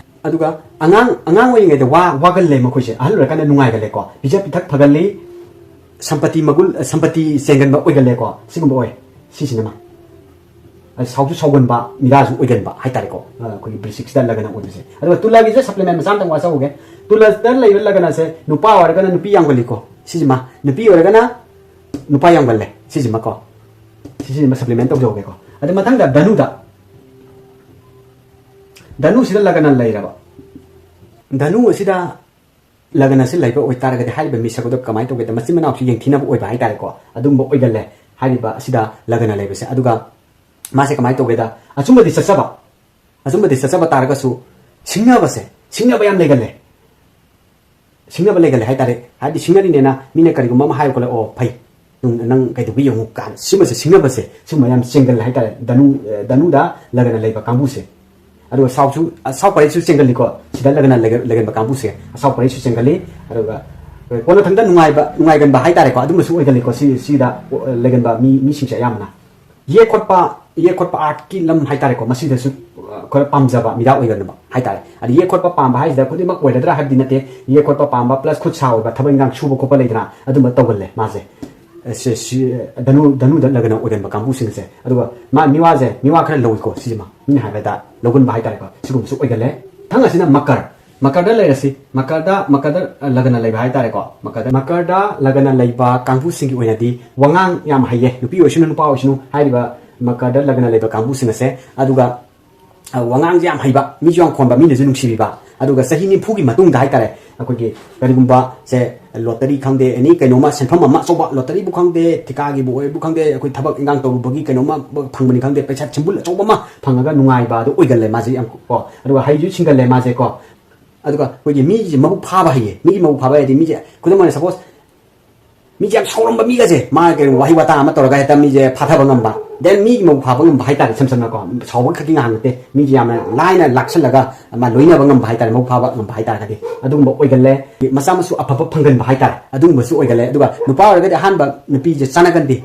ꯑꯗꯨꯒ ꯑꯉꯥꯡ, ꯑꯉꯥꯡ ꯑꯣꯏꯔꯤꯉꯩꯗ ꯋꯥ-, ꯋꯥꯒꯜꯂꯦ ꯃꯈꯣꯏꯁꯦ, ꯑꯍꯜ ꯑꯣꯏꯔꯀꯥꯟꯗ ꯅꯨꯡꯉꯥꯏꯒꯜꯂꯦꯀꯣ, ꯄꯤꯖ ꯄꯤꯊꯛ ꯐꯒꯜꯂꯤ, ꯁꯝꯄꯇꯤ ꯃꯒꯨꯟ, ꯁꯝꯄꯇꯤ ꯆꯦꯟꯒꯟꯕ ꯑꯣꯏꯒꯜꯂꯦꯀꯣ, ꯁꯤꯒꯨꯝꯕ ꯑꯣꯏ꯫ ꯁꯤꯁꯤꯅ ꯑꯃ꯫ ꯑ, ꯁꯥꯎꯁꯨ ꯁꯥꯎꯒꯟꯕ, ꯃꯤꯔꯥꯁꯨ ꯑꯣꯏꯒꯟꯕ ꯍꯥꯏꯇꯥꯔꯦꯀꯣ꯫ ꯑ, ꯑꯩꯈꯣꯏꯒꯤ ꯕ꯭ꯔꯤꯁꯤꯛꯁꯤꯗ ꯂꯒꯅ ꯑꯣꯏꯕꯁꯦ꯫ ꯑꯗꯨꯒ ꯇꯨꯂꯥꯒꯤꯁꯦ ꯁꯄ꯭ꯂꯤꯃꯦꯟ ꯃꯆꯥ ꯑꯃꯇꯪ ꯋꯥꯆꯧꯒꯦ꯫ ꯇꯨꯂꯥꯗ ꯂꯩꯕ ꯂꯒꯅꯁꯦ ꯅꯨꯄꯥ ꯑꯣꯏꯔꯒꯅ ꯅꯨꯄꯤ ꯌꯥꯝꯒꯜꯂꯤꯀꯣ꯫ ꯁꯤꯁꯤꯃ ꯅꯨꯄꯤ ꯑꯣꯏꯔꯒꯅ ꯅꯨꯄꯥ ꯌꯥꯝꯒꯜꯂꯦ꯫ ꯁꯤꯁꯤꯃꯀꯣ, ꯁꯤꯁꯤꯃ ꯁꯄ꯭ꯂꯤꯃꯦꯟ ꯇꯧꯖꯍꯧꯒꯦꯀꯣ꯫ ꯑꯗꯨ ꯃꯊꯪꯗ ꯙꯅꯨꯗ, ꯙꯅꯨꯁꯤꯗ ꯂꯒꯅ ꯂꯩꯔꯕ, ꯙꯅꯨ ꯑꯁꯤꯗ ꯂꯒꯅꯁꯤ ꯂꯩꯕ ꯑꯣꯏꯇꯥꯔꯒꯗꯤ ꯍꯥꯏꯔꯤꯕ ꯃꯤꯁꯛ ꯑꯗꯣ ꯀꯃꯥꯏꯅ ꯇꯧꯒꯦꯗ, ꯃꯆꯤꯟ ꯃꯅꯥꯎꯁꯤ ꯌꯦꯡꯊꯤꯅꯕ ꯑꯣꯏꯕ ꯍꯥꯏꯇꯥꯔꯦꯀꯣ, ꯑꯗꯨꯝꯕ ꯑꯣꯏꯒꯜꯂꯦ ꯍꯥꯏꯔꯤꯕ ꯑꯁꯤꯗ ꯂꯒꯅ ꯂꯩꯕꯁꯦ꯫ ꯑꯗꯨꯒ ꯃꯥꯁꯦ ꯀꯃꯥꯏꯅ ꯇꯧꯒꯦꯗ, ꯑꯆꯨꯝꯕꯗꯤ ꯆꯠꯆꯕ, ꯑꯆꯨꯝꯕꯗꯤ ꯆꯠꯆꯕ ꯇꯥꯔꯒꯁꯨ ꯁꯤꯡꯅꯕꯁꯦ, ꯁꯤꯡꯅꯕ ꯌꯥꯝ ꯂꯩꯒꯜꯂꯦ꯫ ꯁꯤꯡꯅꯕ ꯂꯩꯒꯜꯂꯦ ꯍꯥꯏꯇꯥꯔꯦ꯫ ꯍꯥꯏꯗꯤ ꯁꯤꯡꯅꯔꯤꯅꯦꯅ ꯃꯤꯅ ꯀꯔꯤꯒꯨꯝꯕ ꯑꯃ ꯍꯥꯏꯌꯨ ꯈꯣꯠꯂꯦ, "ꯑꯣ, ꯐꯩ, ꯅꯪ, ꯅꯪ ꯀꯩꯗꯧꯕ ꯌꯦꯡꯉꯨ" ꯀꯥꯏꯅ, ꯁꯤꯒꯨꯝꯕꯁꯦ, ꯁꯤꯡꯅꯕꯁꯦ, ꯁꯤꯒꯨꯝꯕ ꯌꯥꯝ ꯆꯦꯟꯒꯜꯂꯦ ꯍꯥꯏꯇꯥꯔꯦ, ꯙꯅꯨ, ꯑ, ꯙꯅꯨꯗ ꯂꯒꯅ ꯂꯩꯕ ꯀꯥꯡꯕꯨꯁꯦ꯫ ꯑꯗꯨꯒ ꯁꯥꯎꯁꯨ, ꯑ, ꯁꯥꯎ ꯄꯔꯩꯁꯨ ꯆꯦꯟꯒꯜꯂꯤꯀꯣ, ꯁꯤꯗ ꯂꯒꯅ ꯂꯩꯒ-, ꯂꯩꯒꯟꯕ ꯀꯥꯡꯕꯨꯁꯦ, ꯑꯁꯥꯎ ꯄꯔꯩꯁꯨ ꯆꯦꯟꯒꯜꯂꯤ꯫ ꯑꯗꯨꯒ ꯀꯣꯟꯅꯊꯪꯗ ꯅꯨꯡꯉꯥꯏꯕ, ꯅꯨꯡꯉꯥꯏꯒꯟꯕ ꯍꯥꯏꯇꯥꯔꯦꯀꯣ, ꯑꯗꯨꯝꯕꯁꯨ ꯑꯣꯏꯒꯜꯂꯤꯀꯣ, ꯁꯤ, ꯁꯤꯗ, ꯑ, ꯂꯩꯒꯟꯕ ꯃꯤ, ꯃꯤꯁꯤꯡꯁꯦ ꯑꯌꯥꯝꯕꯅ꯫ ꯌꯦꯛ ꯈꯣꯠꯄ, ꯌꯦꯛ ꯈꯣꯠꯄ, ꯑꯥꯔꯠꯀꯤ ꯂꯝ ꯍꯥꯏꯇꯥꯔꯦꯀꯣ, ꯃꯁꯤꯗꯁꯨ, ꯑ, ꯈꯔ ꯄꯥꯝꯖꯕ ꯃꯤꯗꯥ ꯑꯣꯏꯒꯟꯕ ꯍꯥꯏꯇꯥꯔꯦ꯫ ꯑꯗ ꯌꯦꯛ ꯈꯣꯠꯄ ꯄꯥꯝꯕ ꯍꯥꯏꯁꯤꯗ ꯈꯨꯗꯤꯡꯃꯛ ꯑꯣꯏꯒꯗ꯭ꯔꯥ ꯍꯥꯏꯕꯗꯤ ꯅꯠꯇꯦ꯫ ꯌꯦꯛ ꯈꯣꯠꯄ ꯄꯥꯝꯕ ꯄ꯭ꯂꯁ ꯈꯨꯠ ꯁꯥ ꯑꯣꯏꯕ, ꯊꯕꯛ ꯏꯟꯈꯥꯡ ꯁꯨꯕ ꯈꯣꯠꯄ ꯂꯩꯗꯅ, ꯑꯗꯨꯝꯕ ꯇꯧꯒꯜꯂꯦ ꯃꯥꯁꯦ꯫ ꯑ, ꯁꯤ, ꯁꯤ, ꯙꯅꯨ, ꯙꯅꯨꯗ ꯂꯒꯅ ꯑꯣꯏꯒꯟꯕ ꯀꯥꯡꯕꯨꯁꯤꯡꯁꯦ꯫ ꯑꯗꯨꯒ ꯃꯥ ꯃꯤꯋꯥꯁꯦ, ꯃꯤꯋꯥ ꯈꯔ ꯂꯧꯏꯀꯣ, ꯁꯤꯁꯤꯃ ꯃꯤꯅ ꯍꯥꯏꯕꯗ ꯂꯧꯒꯟꯕ ꯍꯥꯏꯇꯥꯔꯦꯀꯣ, ꯁꯤꯒꯨꯝꯕꯁꯨ ꯑꯣꯏꯒꯜꯂꯦ꯫ ꯃꯊꯪ ꯑꯁꯤꯅ ꯃꯀꯔ꯫ ꯃꯀꯔꯗ ꯂꯩꯔꯁꯤ꯫ ꯃꯀꯔꯗ, ꯃꯀꯔꯗ, ꯑ, ꯂꯒꯅ ꯂꯩꯕ ꯍꯥꯏꯇꯥꯔꯦꯀꯣ꯫ ꯃꯀꯔꯗ, ꯃꯀꯔꯗ ꯂꯒꯅ ꯂꯩꯕ ꯀꯥꯡꯕꯨꯁꯤꯡꯒꯤ ꯑꯣꯏꯅꯗꯤ ꯋꯥꯉꯥꯡ ꯌꯥꯝ ꯍꯩꯌꯦ꯫ ꯅꯨꯄꯤ ꯑꯣꯏꯁꯅꯨ, ꯅꯨꯄꯥ ꯑꯣꯏꯁꯅꯨ, ꯍꯥꯏꯔꯤꯕ ꯃꯀꯔꯗ ꯂꯒꯅ ꯂꯩꯕ ꯀꯥꯡꯕꯨꯁꯤꯡ ꯑꯁꯦ꯫ ꯑꯗꯨꯒ, ꯑ, ꯋꯥꯉꯥꯡꯁꯦ ꯌꯥꯝ ꯍꯩꯕ, ꯃꯤꯁꯨ ꯌꯥꯝ ꯈꯣꯟꯕ, ꯃꯤꯅꯁꯨ ꯅꯨꯡꯁꯤꯕꯤꯕ꯫ ꯑꯗꯨꯒ ꯆꯍꯤ ꯅꯤꯐꯨꯒꯤ ꯃꯇꯨꯡꯗ ꯍꯥꯏꯇꯥꯔꯦ, ꯑꯩꯈꯣꯏꯒꯤ ꯀꯔꯤꯒꯨꯝꯕ ꯁꯦ ꯂꯣꯇꯔꯤ ꯈꯪꯗꯦ, ꯑꯦꯅꯤ ꯀꯩꯅꯣꯝꯃ, ꯁꯦꯟꯐꯝ ꯑꯃ ꯑꯆꯧꯕ, ꯂꯣꯇꯔꯤꯕꯨ ꯈꯪꯗꯦ, ꯊꯤꯀꯥꯒꯤꯕꯨ ꯑꯣꯏꯕꯨ ꯈꯪꯗꯦ, ꯑꯩꯈꯣꯏ ꯊꯕꯛ ꯏꯟꯈꯥꯡ ꯇꯧꯔꯨꯕꯒꯤ ꯀꯩꯅꯣꯝꯃ ꯐꯪꯕꯅꯤ ꯈꯪꯗꯦ, ꯄꯩꯁꯥ ꯁꯤꯝꯕꯨꯜ ꯑꯆꯧꯕ ꯑꯃ ꯐꯪꯉꯒ ꯅꯨꯡꯉꯥꯏꯕ ꯑꯗꯨ ꯑꯣꯏꯒꯜꯂꯦ ꯃꯥꯁꯦ ꯌꯥꯝ ꯀꯣ꯫ ꯑꯗꯨꯒ ꯍꯩꯁꯨ ꯁꯤꯡꯒꯜꯂꯦ ꯃꯥꯁꯦ ꯀꯣ꯫ ꯑꯗꯨꯒ ꯑꯩꯈꯣꯏꯒꯤ ꯃꯤꯁꯦ ꯃꯕꯨꯛ ꯐꯥꯕ ꯍꯩꯌꯦ꯫ ꯃꯤꯒꯤ ꯃꯕꯨꯛ ꯐꯥꯕ ꯍꯥꯏꯗꯤ ꯃꯤꯁꯦ, ꯈꯨꯗꯝ ꯑꯣꯏꯅ, ꯁꯄꯣꯁ, ꯃꯤꯁꯦ ꯌꯥꯝ ꯁꯥꯎꯔꯝꯕ ꯃꯤꯒꯁꯦ, ꯃꯥ ꯀꯩꯅꯣ ꯋꯥꯍꯩ ꯋꯥꯇꯥ ꯑꯃ ꯇꯧꯔꯒ ꯍꯦꯛꯇ ꯃꯤꯁꯦ ꯐꯥꯊꯕ ꯉꯝꯕ, ꯗꯦꯟ ꯃꯤꯒꯤ ꯃꯕꯨꯛ ꯐꯥꯕ ꯉꯝꯕ ꯍꯥꯏꯇꯥꯔꯦ꯫ ꯏꯁꯝ ꯁꯝꯅꯀꯣ, ꯁꯥꯎꯕ ꯈꯛꯀꯤ ꯉꯥꯏꯍꯥꯛ ꯅꯠꯇꯦ, ꯃꯤꯁꯦ ꯌꯥꯝꯅ ꯂꯥꯏꯅ ꯂꯥꯛꯁꯜꯂꯒ ꯃꯥ ꯂꯣꯏꯅꯕ ꯉꯝꯕ ꯍꯥꯏꯇꯥꯔꯦ, ꯃꯕꯨꯛ ꯐꯥꯕ ꯉꯝꯕ ꯍꯥꯏꯇꯥꯔꯒꯗꯤ ꯑꯗꯨꯒꯨꯝꯕ ꯑꯣꯏꯒꯜꯂꯦ꯫ ꯃꯆꯥ ꯃꯁꯨ ꯑꯐꯕ ꯐꯪꯒꯟꯕ ꯍꯥꯏꯇꯥꯔꯦ, ꯑꯗꯨꯒꯨꯝꯕꯁꯨ ꯑꯣꯏꯒꯜꯂꯦ꯫ ꯑꯗꯨꯒ ꯅꯨꯄꯥ ꯑꯣꯏꯔꯒꯗꯤ ꯑꯍꯥꯟꯕ ꯅꯨꯄꯤꯁꯦ ꯆꯥꯟꯅꯒꯟꯗꯦ,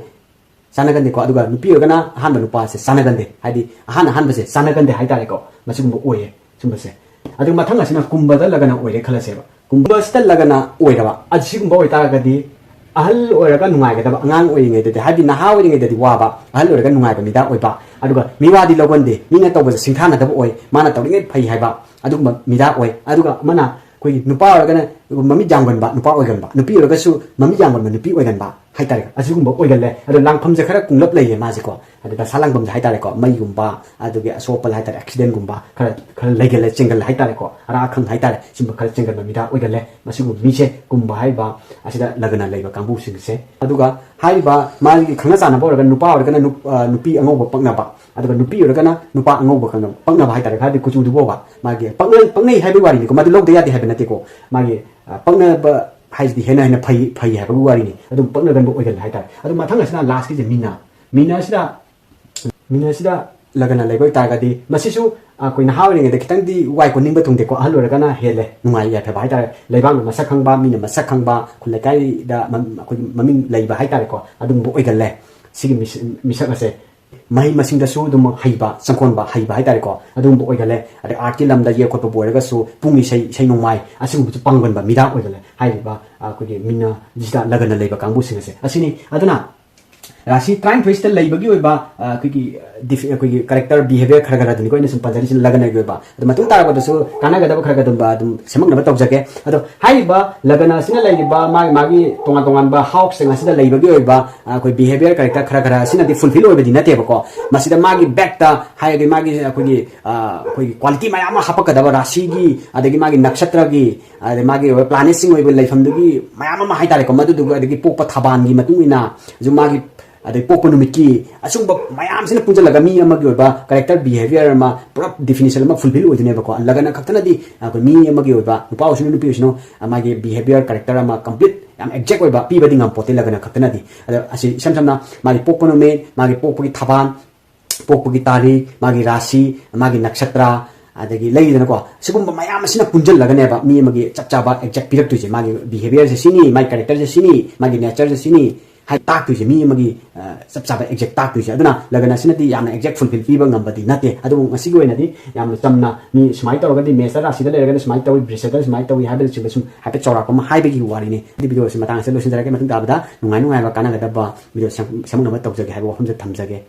ꯆꯥꯟꯅꯒꯟꯗꯦꯀꯣ꯫ ꯑꯗꯨꯒ ꯅꯨꯄꯤ ꯑꯣꯏꯔꯒꯅ ꯑꯍꯥꯟꯕ ꯅꯨꯄꯥꯁꯦ ꯆꯥꯟꯅꯒꯟꯗꯦ, ꯍꯥꯏꯗꯤ ꯑꯍꯥꯟ ꯑꯍꯥꯟꯕꯁꯦ ꯆꯥꯟꯅꯒꯟꯗꯦ ꯍꯥꯏꯇꯥꯔꯦꯀꯣ꯫ ꯃꯁꯤꯒꯨꯝꯕ ꯑꯣꯏꯌꯦ ꯁꯨꯝꯕꯁꯦ꯫ ꯑꯗꯨꯒ ꯃꯊꯪ ꯑꯁꯤꯅ ꯀꯨꯝꯕꯗ ꯂꯒꯅ ꯑꯣꯏꯔꯦ ꯈꯜꯂꯁꯦꯕ꯫ ꯀꯨꯝꯕꯁꯤꯗ ꯂꯒꯅ ꯑꯣꯏꯔꯕ, ꯑꯁꯤꯒꯨꯝꯕ ꯑꯣꯏꯇꯥꯔꯒꯗꯤ ꯑꯍꯜ ꯑꯣꯏꯔꯒ ꯅꯨꯡꯉꯥꯏꯒꯗꯕ, ꯑꯉꯥꯡ ꯑꯣꯏꯔꯤꯉꯩꯗꯗꯤ, ꯍꯥꯏꯕꯗꯤ ꯅꯍꯥ ꯑꯣꯏꯔꯤꯉꯩꯗꯗꯤ ꯋꯥꯕ, ꯑꯍꯜ ꯑꯣꯏꯔꯒ ꯅꯨꯡꯉꯥꯏꯕ ꯃꯤꯗꯥ ꯑꯣꯏꯕ꯫ ꯑꯗꯨꯒ ꯃꯤꯋꯥꯗꯤ ꯂꯧꯒꯟꯗꯦ, ꯃꯤꯅ ꯇꯧꯕꯁꯦ ꯁꯤꯡꯊꯥꯅꯗꯕ ꯑꯣꯏ, ꯃꯥꯅ ꯇꯧꯔꯤꯉꯩ ꯐꯩ ꯍꯥꯏꯕ ꯑꯗꯨꯒꯨꯝꯕ ꯃꯤꯗꯥ ꯑꯣꯏ꯫ ꯑꯗꯨꯒ ꯑꯃꯅ ꯑꯩꯈꯣꯏꯒꯤ ꯅꯨꯄꯥ ꯑꯣꯏꯔꯒꯅ ꯃꯃꯤꯠ ꯌꯥꯝꯒꯟꯕ ꯅꯨꯄꯥ ꯑꯣꯏꯒꯟꯕ, ꯅꯨꯄꯤ ꯑꯣꯏꯔꯒꯁꯨ ꯃꯃꯤꯠ ꯌꯥꯝꯒꯟꯕ ꯅꯨꯄꯤ ꯑꯣꯏꯒꯟꯕ ꯍꯥꯏꯇꯥꯔꯦ, ꯑꯁꯤꯒꯨꯝꯕ ꯑꯣꯏꯒꯜꯂꯦ꯫ ꯑꯗꯣ ꯂꯥꯡꯐꯝꯁꯦ ꯈꯔ ꯀꯨꯡꯂꯞ ꯂꯩꯌꯦ ꯃꯥꯁꯦꯀꯣ꯫ ꯑꯗ ꯗꯁꯥ ꯂꯥꯡꯐꯝꯁꯦ ꯍꯥꯏꯇꯥꯔꯦꯀꯣ, ꯃꯩꯒꯨꯝꯕ, ꯑꯗꯨꯒꯤ ꯑꯁꯣꯛ ꯑꯄꯜ ꯍꯥꯏꯇꯥꯔꯦ, ꯑꯦꯛꯁꯤꯗꯦꯟꯒꯨꯝꯕ ꯈꯔ ꯈꯔ ꯂꯩꯒꯜꯂꯦ, ꯆꯦꯟꯒꯜꯂꯦ ꯍꯥꯏꯇꯥꯔꯦꯀꯣ, ꯑꯔꯥ ꯑꯈꯪ ꯍꯥꯏꯇꯥꯔꯦ, ꯁꯤꯒꯨꯝꯕ ꯈꯔ ꯆꯦꯟꯒꯟꯕ ꯃꯤꯗꯥ ꯑꯣꯏꯒꯜꯂꯦ꯫ ꯃꯁꯤꯒꯨꯝꯕ ꯃꯤꯁꯦ, ꯀꯨꯝꯕ ꯍꯥꯏꯔꯤꯕ ꯑꯁꯤꯗ ꯂꯒꯅ ꯂꯩꯕ ꯀꯥꯡꯕꯨꯁꯤꯡꯁꯦ꯫ ꯑꯗꯨꯒ ꯍꯥꯏꯔꯤꯕ ꯃꯥꯒꯤ ꯈꯪꯅ ꯆꯥꯟꯅꯕ ꯑꯣꯏꯔꯒꯅ, ꯅꯨꯄꯥ ꯑꯣꯏꯔꯒꯅ ꯅꯨꯞ-, ꯑ, ꯅꯨꯄꯤ ꯑꯉꯧꯕ ꯄꯛꯅꯕ, ꯑꯗꯨꯒ ꯅꯨꯄꯤ ꯑꯣꯏꯔꯒꯅ ꯅꯨꯄꯥ ꯑꯉꯧꯕ ꯈꯪꯅ ꯄꯛꯅꯕ ꯍꯥꯏꯇꯥꯔꯦ, ꯍꯥꯏꯕꯗꯤ ꯀꯨꯆꯨꯗꯨ ꯐꯥꯎꯕ ꯃꯥꯒꯤ ꯄꯛꯅꯩ, ꯄꯛꯅꯩ ꯍꯥꯏꯕꯒꯤ ꯋꯥꯔꯤꯅꯤꯀꯣ, ꯃꯗꯨ ꯂꯧꯗ ꯌꯥꯗꯦ ꯍꯥꯏꯕ ꯅꯠꯇꯦꯀꯣ꯫ ꯃꯥꯒꯤ, ꯑ, ꯄꯛꯅꯕ ꯍꯥꯏꯁꯤꯗꯤ ꯍꯦꯟꯅ ꯍꯦꯟꯅ ꯐꯩ, ꯐꯩ ꯍꯥꯏꯕꯒꯤ ꯋꯥꯔꯤꯅꯤ꯫ ꯑꯗꯨꯝ ꯄꯛꯅꯒꯟꯕ ꯑꯣꯏꯒꯜꯂꯦ ꯍꯥꯏꯇꯥꯔꯦ꯫ ꯑꯗꯨ ꯃꯊꯪ ꯑꯁꯤꯅ ꯂꯥꯁꯀꯤꯁꯦ ꯃꯤꯅ, ꯃꯤꯅ ꯑꯁꯤꯗ, ꯃꯤꯅ ꯑꯁꯤꯗ ꯂꯒꯅ ꯂꯩꯕ ꯑꯣꯏꯇꯥꯔꯒꯗꯤ ꯃꯁꯤꯁꯨ ꯑꯩꯈꯣꯏ ꯅꯍꯥ ꯑꯣꯏꯔꯤꯉꯩꯗ ꯈꯤꯇꯪꯗꯤ ꯋꯥꯏ ꯀꯣꯟꯅꯤꯡꯕ ꯊꯨꯡꯗꯦꯀꯣ, ꯑꯍꯜ ꯑꯣꯏꯔꯒꯅ ꯍꯦꯜꯂꯦ ꯅꯨꯡꯉꯥꯏ ꯌꯥꯏꯐꯕ ꯍꯥꯏꯇꯥꯔꯦ꯫ ꯂꯩꯕꯥꯛꯅ ꯃꯁꯛ ꯈꯪꯕ, ꯃꯤꯅ ꯃꯁꯛ ꯈꯪꯕ, ꯈꯨꯜ ꯂꯩꯀꯥꯏꯗ ꯃꯝ-, ꯑꯩꯈꯣꯏꯒꯤ ꯃꯃꯤꯡ ꯂꯩꯕ ꯍꯥꯏꯇꯥꯔꯦꯀꯣ, ꯑꯗꯨꯒꯨꯝꯕ ꯑꯣꯏꯒꯜꯂꯦ꯫ ꯁꯤꯒꯤ ꯃꯤꯁ-, ꯃꯤꯁꯛ ꯑꯁꯦ ꯃꯍꯩ ꯃꯁꯤꯡꯗꯁꯨ ꯑꯗꯨꯝ ꯍꯩꯕ, ꯆꯪꯈꯣꯟꯕ ꯍꯩꯕ ꯍꯥꯏꯇꯥꯔꯦꯀꯣ, ꯑꯗꯨꯒꯨꯝꯕ ꯑꯣꯏꯒꯜꯂꯦ꯫ ꯑꯗꯩ ꯑꯥꯔꯠꯀꯤ ꯂꯝꯗ ꯌꯦꯛ ꯈꯣꯠꯄꯕꯨ ꯑꯣꯏꯔꯒꯁꯨ ꯄꯨꯡ ꯏꯁꯩ, ꯏꯁꯩ ꯅꯣꯡꯃꯥꯏ ꯑꯁꯤꯒꯨꯝꯕꯁꯨ ꯄꯥꯡꯒꯟꯕ ꯃꯤꯗꯥ ꯑꯣꯏꯒꯜꯂꯦ꯫ ꯍꯥꯏꯔꯤꯕ, ꯑ, ꯑꯩꯈꯣꯏꯒꯤ ꯃꯤꯅ ꯖꯤꯇꯥ ꯂꯒꯅ ꯂꯩꯕ ꯀꯥꯡꯕꯨꯁꯤꯡ ꯑꯁꯦ ꯑꯁꯤꯅꯤ꯫ ꯑꯗꯨꯅ ꯔꯥꯁꯤ ꯇꯔꯥꯅꯤꯊꯣꯏꯁꯤꯗ ꯂꯩꯕꯒꯤ ꯑꯣꯏꯕ, ꯑ, ꯑꯩꯈꯣꯏꯒꯤ ꯗꯤꯐ-, ꯑꯩꯈꯣꯏꯒꯤ ꯀꯦꯔꯦꯛꯇꯔ ꯕꯤꯍꯦꯕꯤꯌꯔ ꯈꯔ ꯈꯔ ꯑꯗꯨꯅꯤꯀꯣ ꯑꯩꯅ ꯁꯨꯝ ꯄꯟꯖꯔꯤꯁꯤꯅ ꯂꯒꯅꯒꯤ ꯑꯣꯏꯕ꯫ ꯑꯗꯣ ꯃꯇꯨꯡ ꯇꯥꯔꯛꯄꯗꯁꯨ ꯀꯥꯟꯅꯒꯗꯕ ꯈꯔ ꯈꯔ ꯑꯗꯨꯝ, ꯑꯗꯨꯝ ꯁꯦꯝꯃꯛꯅꯕ ꯇꯧꯖꯒꯦ꯫ ꯑꯗꯣ ꯍꯥꯏꯔꯤꯕ ꯂꯒꯅ ꯑꯁꯤꯅ ꯂꯩꯔꯤꯕ ꯃꯥꯒꯤ, ꯃꯥꯒꯤ ꯇꯣꯉꯥꯟ ꯇꯣꯉꯥꯟꯕ ꯍꯥꯎꯁꯁꯤꯡ ꯑꯁꯤꯗ ꯂꯩꯕꯒꯤ ꯑꯣꯏꯕ, ꯑ, ꯑꯩꯈꯣꯏ ꯕꯤꯍꯦꯕꯤꯌꯔ ꯀꯦꯔꯦꯛꯇꯔ ꯈꯔ ꯈꯔ ꯑꯁꯤꯅꯗꯤ ꯐꯨꯜꯐꯤꯜ ꯑꯣꯏꯕꯗꯤ ꯅꯠꯇꯦꯕꯀꯣ꯫ ꯃꯁꯤꯗ ꯃꯥꯒꯤ ꯕꯦꯛꯇ ꯍꯥꯏꯔꯗꯤ ꯃꯥꯒꯤ ꯑꯩꯈꯣꯏꯒꯤ, ꯑ, ꯑꯩꯈꯣꯏꯒꯤ ꯀ꯭ꯋꯥꯂꯤꯇꯤ ꯃꯌꯥꯝ ꯑꯃ ꯍꯥꯞꯄꯛꯀꯗꯕ, ꯔꯥꯁꯤꯒꯤ, ꯑꯗꯒꯤ ꯃꯥꯒꯤ ꯅꯛꯁꯇ꯭ꯔꯒꯤ, ꯑꯗꯩ ꯃꯥꯒꯤ ꯑꯣꯏꯕ ꯄ꯭ꯂꯥꯅꯦꯠꯁꯤꯡ ꯑꯣꯏꯕ ꯂꯩꯐꯝꯗꯨꯒꯤ ꯃꯌꯥꯝ ꯑꯃ ꯍꯥꯏꯇꯥꯔꯦꯀꯣ, ꯃꯗꯨꯗꯨꯒ ꯑꯗꯒꯤ ꯄꯣꯛꯄ ꯊꯕꯥꯟꯒꯤ ꯃꯇꯨꯡ ꯏꯟꯅ ꯁꯨ ꯃꯥꯒꯤ, ꯑꯗꯩ ꯄꯣꯛꯄ ꯅꯨꯃꯤꯠꯀꯤ, ꯑꯁꯤꯒꯨꯝꯕ ꯃꯌꯥꯝꯁꯤꯅ ꯄꯨꯟꯁꯤꯜꯂꯒ ꯃꯤ ꯑꯃꯒꯤ ꯑꯣꯏꯕ ꯀꯦꯔꯦꯛꯇꯔ ꯕꯤꯍꯦꯕꯤꯌꯔ ꯑꯃ ꯄꯨꯔꯥ ꯗꯤꯐꯤꯅꯤꯁꯟ ꯑꯃ ꯐꯨꯜꯐꯤꯜ ꯑꯣꯏꯗꯣꯏꯅꯦꯕꯀꯣ꯫ ꯂꯒꯅ ꯈꯛꯇꯅꯗꯤ ꯑꯩꯈꯣꯏ ꯃꯤ ꯑꯃꯒꯤ ꯑꯣꯏꯕ, ꯅꯨꯄꯥ ꯑꯣꯏꯁꯅꯨ ꯅꯨꯄꯤ ꯑꯣꯏꯁꯅꯨ, ꯑ, ꯃꯥꯒꯤ ꯕꯤꯍꯦꯕꯤꯌꯔ ꯀꯦꯔꯦꯛꯇꯔ ꯑꯃ ꯀꯝꯄ꯭ꯂꯤꯠ ꯌꯥꯝ ꯑꯦꯛꯖꯦꯛ ꯑꯣꯏꯕ ꯄꯤꯕꯗꯤ ꯉꯝꯄꯣꯠꯇꯦ ꯂꯒꯅ ꯈꯛꯇꯅꯗꯤ꯫ ꯑꯗꯣ ꯑꯁꯤ ꯏꯁꯝ ꯁꯝꯅ ꯃꯥꯒꯤ ꯄꯣꯛꯄ ꯅꯨꯃꯤꯠ, ꯃꯥꯒꯤ ꯄꯣꯛꯄꯒꯤ ꯊꯕꯥꯟ, ꯄꯣꯛꯄꯒꯤ ꯇꯥꯔꯤꯛ, ꯃꯥꯒꯤ ꯔꯥꯁꯤ, ꯃꯥꯒꯤ ꯅꯛꯁꯇ꯭ꯔ, ꯑꯗꯒꯤ ꯂꯩꯗꯅꯀꯣ, ꯁꯤꯒꯨꯝꯕ ꯃꯌꯥꯝ ꯑꯁꯤꯅ ꯄꯨꯟꯁꯤꯜꯂꯒꯅꯦꯕ ꯃꯤ ꯑꯃꯒꯤ ꯆꯞ ꯆꯥꯕ ꯑꯦꯛꯖꯦꯛ ꯄꯤꯔꯛꯇꯣꯏꯁꯦ꯫ ꯃꯥꯒꯤ ꯕꯤꯍꯦꯕꯤꯌꯔꯁꯦ ꯁꯤꯅꯤ, ꯃꯥꯒꯤ ꯀꯦꯔꯦꯛꯇꯔꯁꯦ ꯁꯤꯅꯤ, ꯃꯥꯒꯤ ꯅꯦꯆꯔꯁꯦ ꯁꯤꯅꯤ ꯍꯥꯏ ꯇꯥꯛꯇꯣꯏꯁꯦ, ꯃꯤ ꯑꯃꯒꯤ, ꯑ, ꯆꯞ ꯆꯥꯕ ꯑꯦꯛꯖꯦꯛ ꯇꯥꯛꯇꯣꯏꯁꯦ꯫ ꯑꯗꯨꯅ ꯂꯒꯅ ꯑꯁꯤꯅꯗꯤ ꯌꯥꯝꯅ ꯑꯦꯛꯖꯦꯛ ꯐꯨꯜꯐꯤꯜ ꯄꯤꯕ ꯉꯝꯕꯗꯤ ꯅꯠꯇꯦ꯫ ꯑꯗꯨꯕꯨ ꯉꯁꯤꯒꯤ ꯑꯣꯏꯅꯗꯤ ꯌꯥꯝꯅ ꯆꯝꯅ ꯃꯤ ꯁꯨꯃꯥꯏꯅ ꯇꯧꯔꯒꯗꯤ ꯃꯦꯁꯇ ꯔꯥꯁꯤꯗ ꯂꯩꯔꯒꯅ ꯁꯨꯃꯥꯏꯅ ꯇꯧꯏ, ꯕ꯭ꯔꯤꯁꯗ ꯁꯨꯃꯥꯏꯅ ꯇꯧꯏ ꯍꯥꯏꯕꯅꯆꯤꯡꯕ ꯁꯨꯝ ꯍꯥꯏꯐꯦꯠ ꯆꯥꯎꯔꯥꯛꯄ ꯑꯃ ꯍꯥꯏꯕꯒꯤ ꯋꯥꯔꯤꯅꯤ꯫ ꯑꯗꯨ ꯚꯤꯗꯤꯑꯣ ꯑꯁꯤ ꯃꯇꯥꯡ ꯑꯁꯤꯗ ꯂꯣꯏꯁꯤꯟꯖꯔꯒꯦ꯫ ꯃꯇꯨꯡ ꯇꯥꯕꯗ ꯅꯨꯡꯉꯥꯏ ꯅꯨꯡꯉꯥꯏꯕ ꯀꯥꯟꯅꯒꯗꯕ ꯚꯤꯗꯤꯑꯣ ꯁꯦꯝ-, ꯁꯦꯝꯃꯛꯅꯕ ꯇꯧꯖꯒꯦ ꯍꯥꯏꯕ ꯋꯥꯐꯝꯁꯦ ꯊꯝꯖꯒꯦ꯫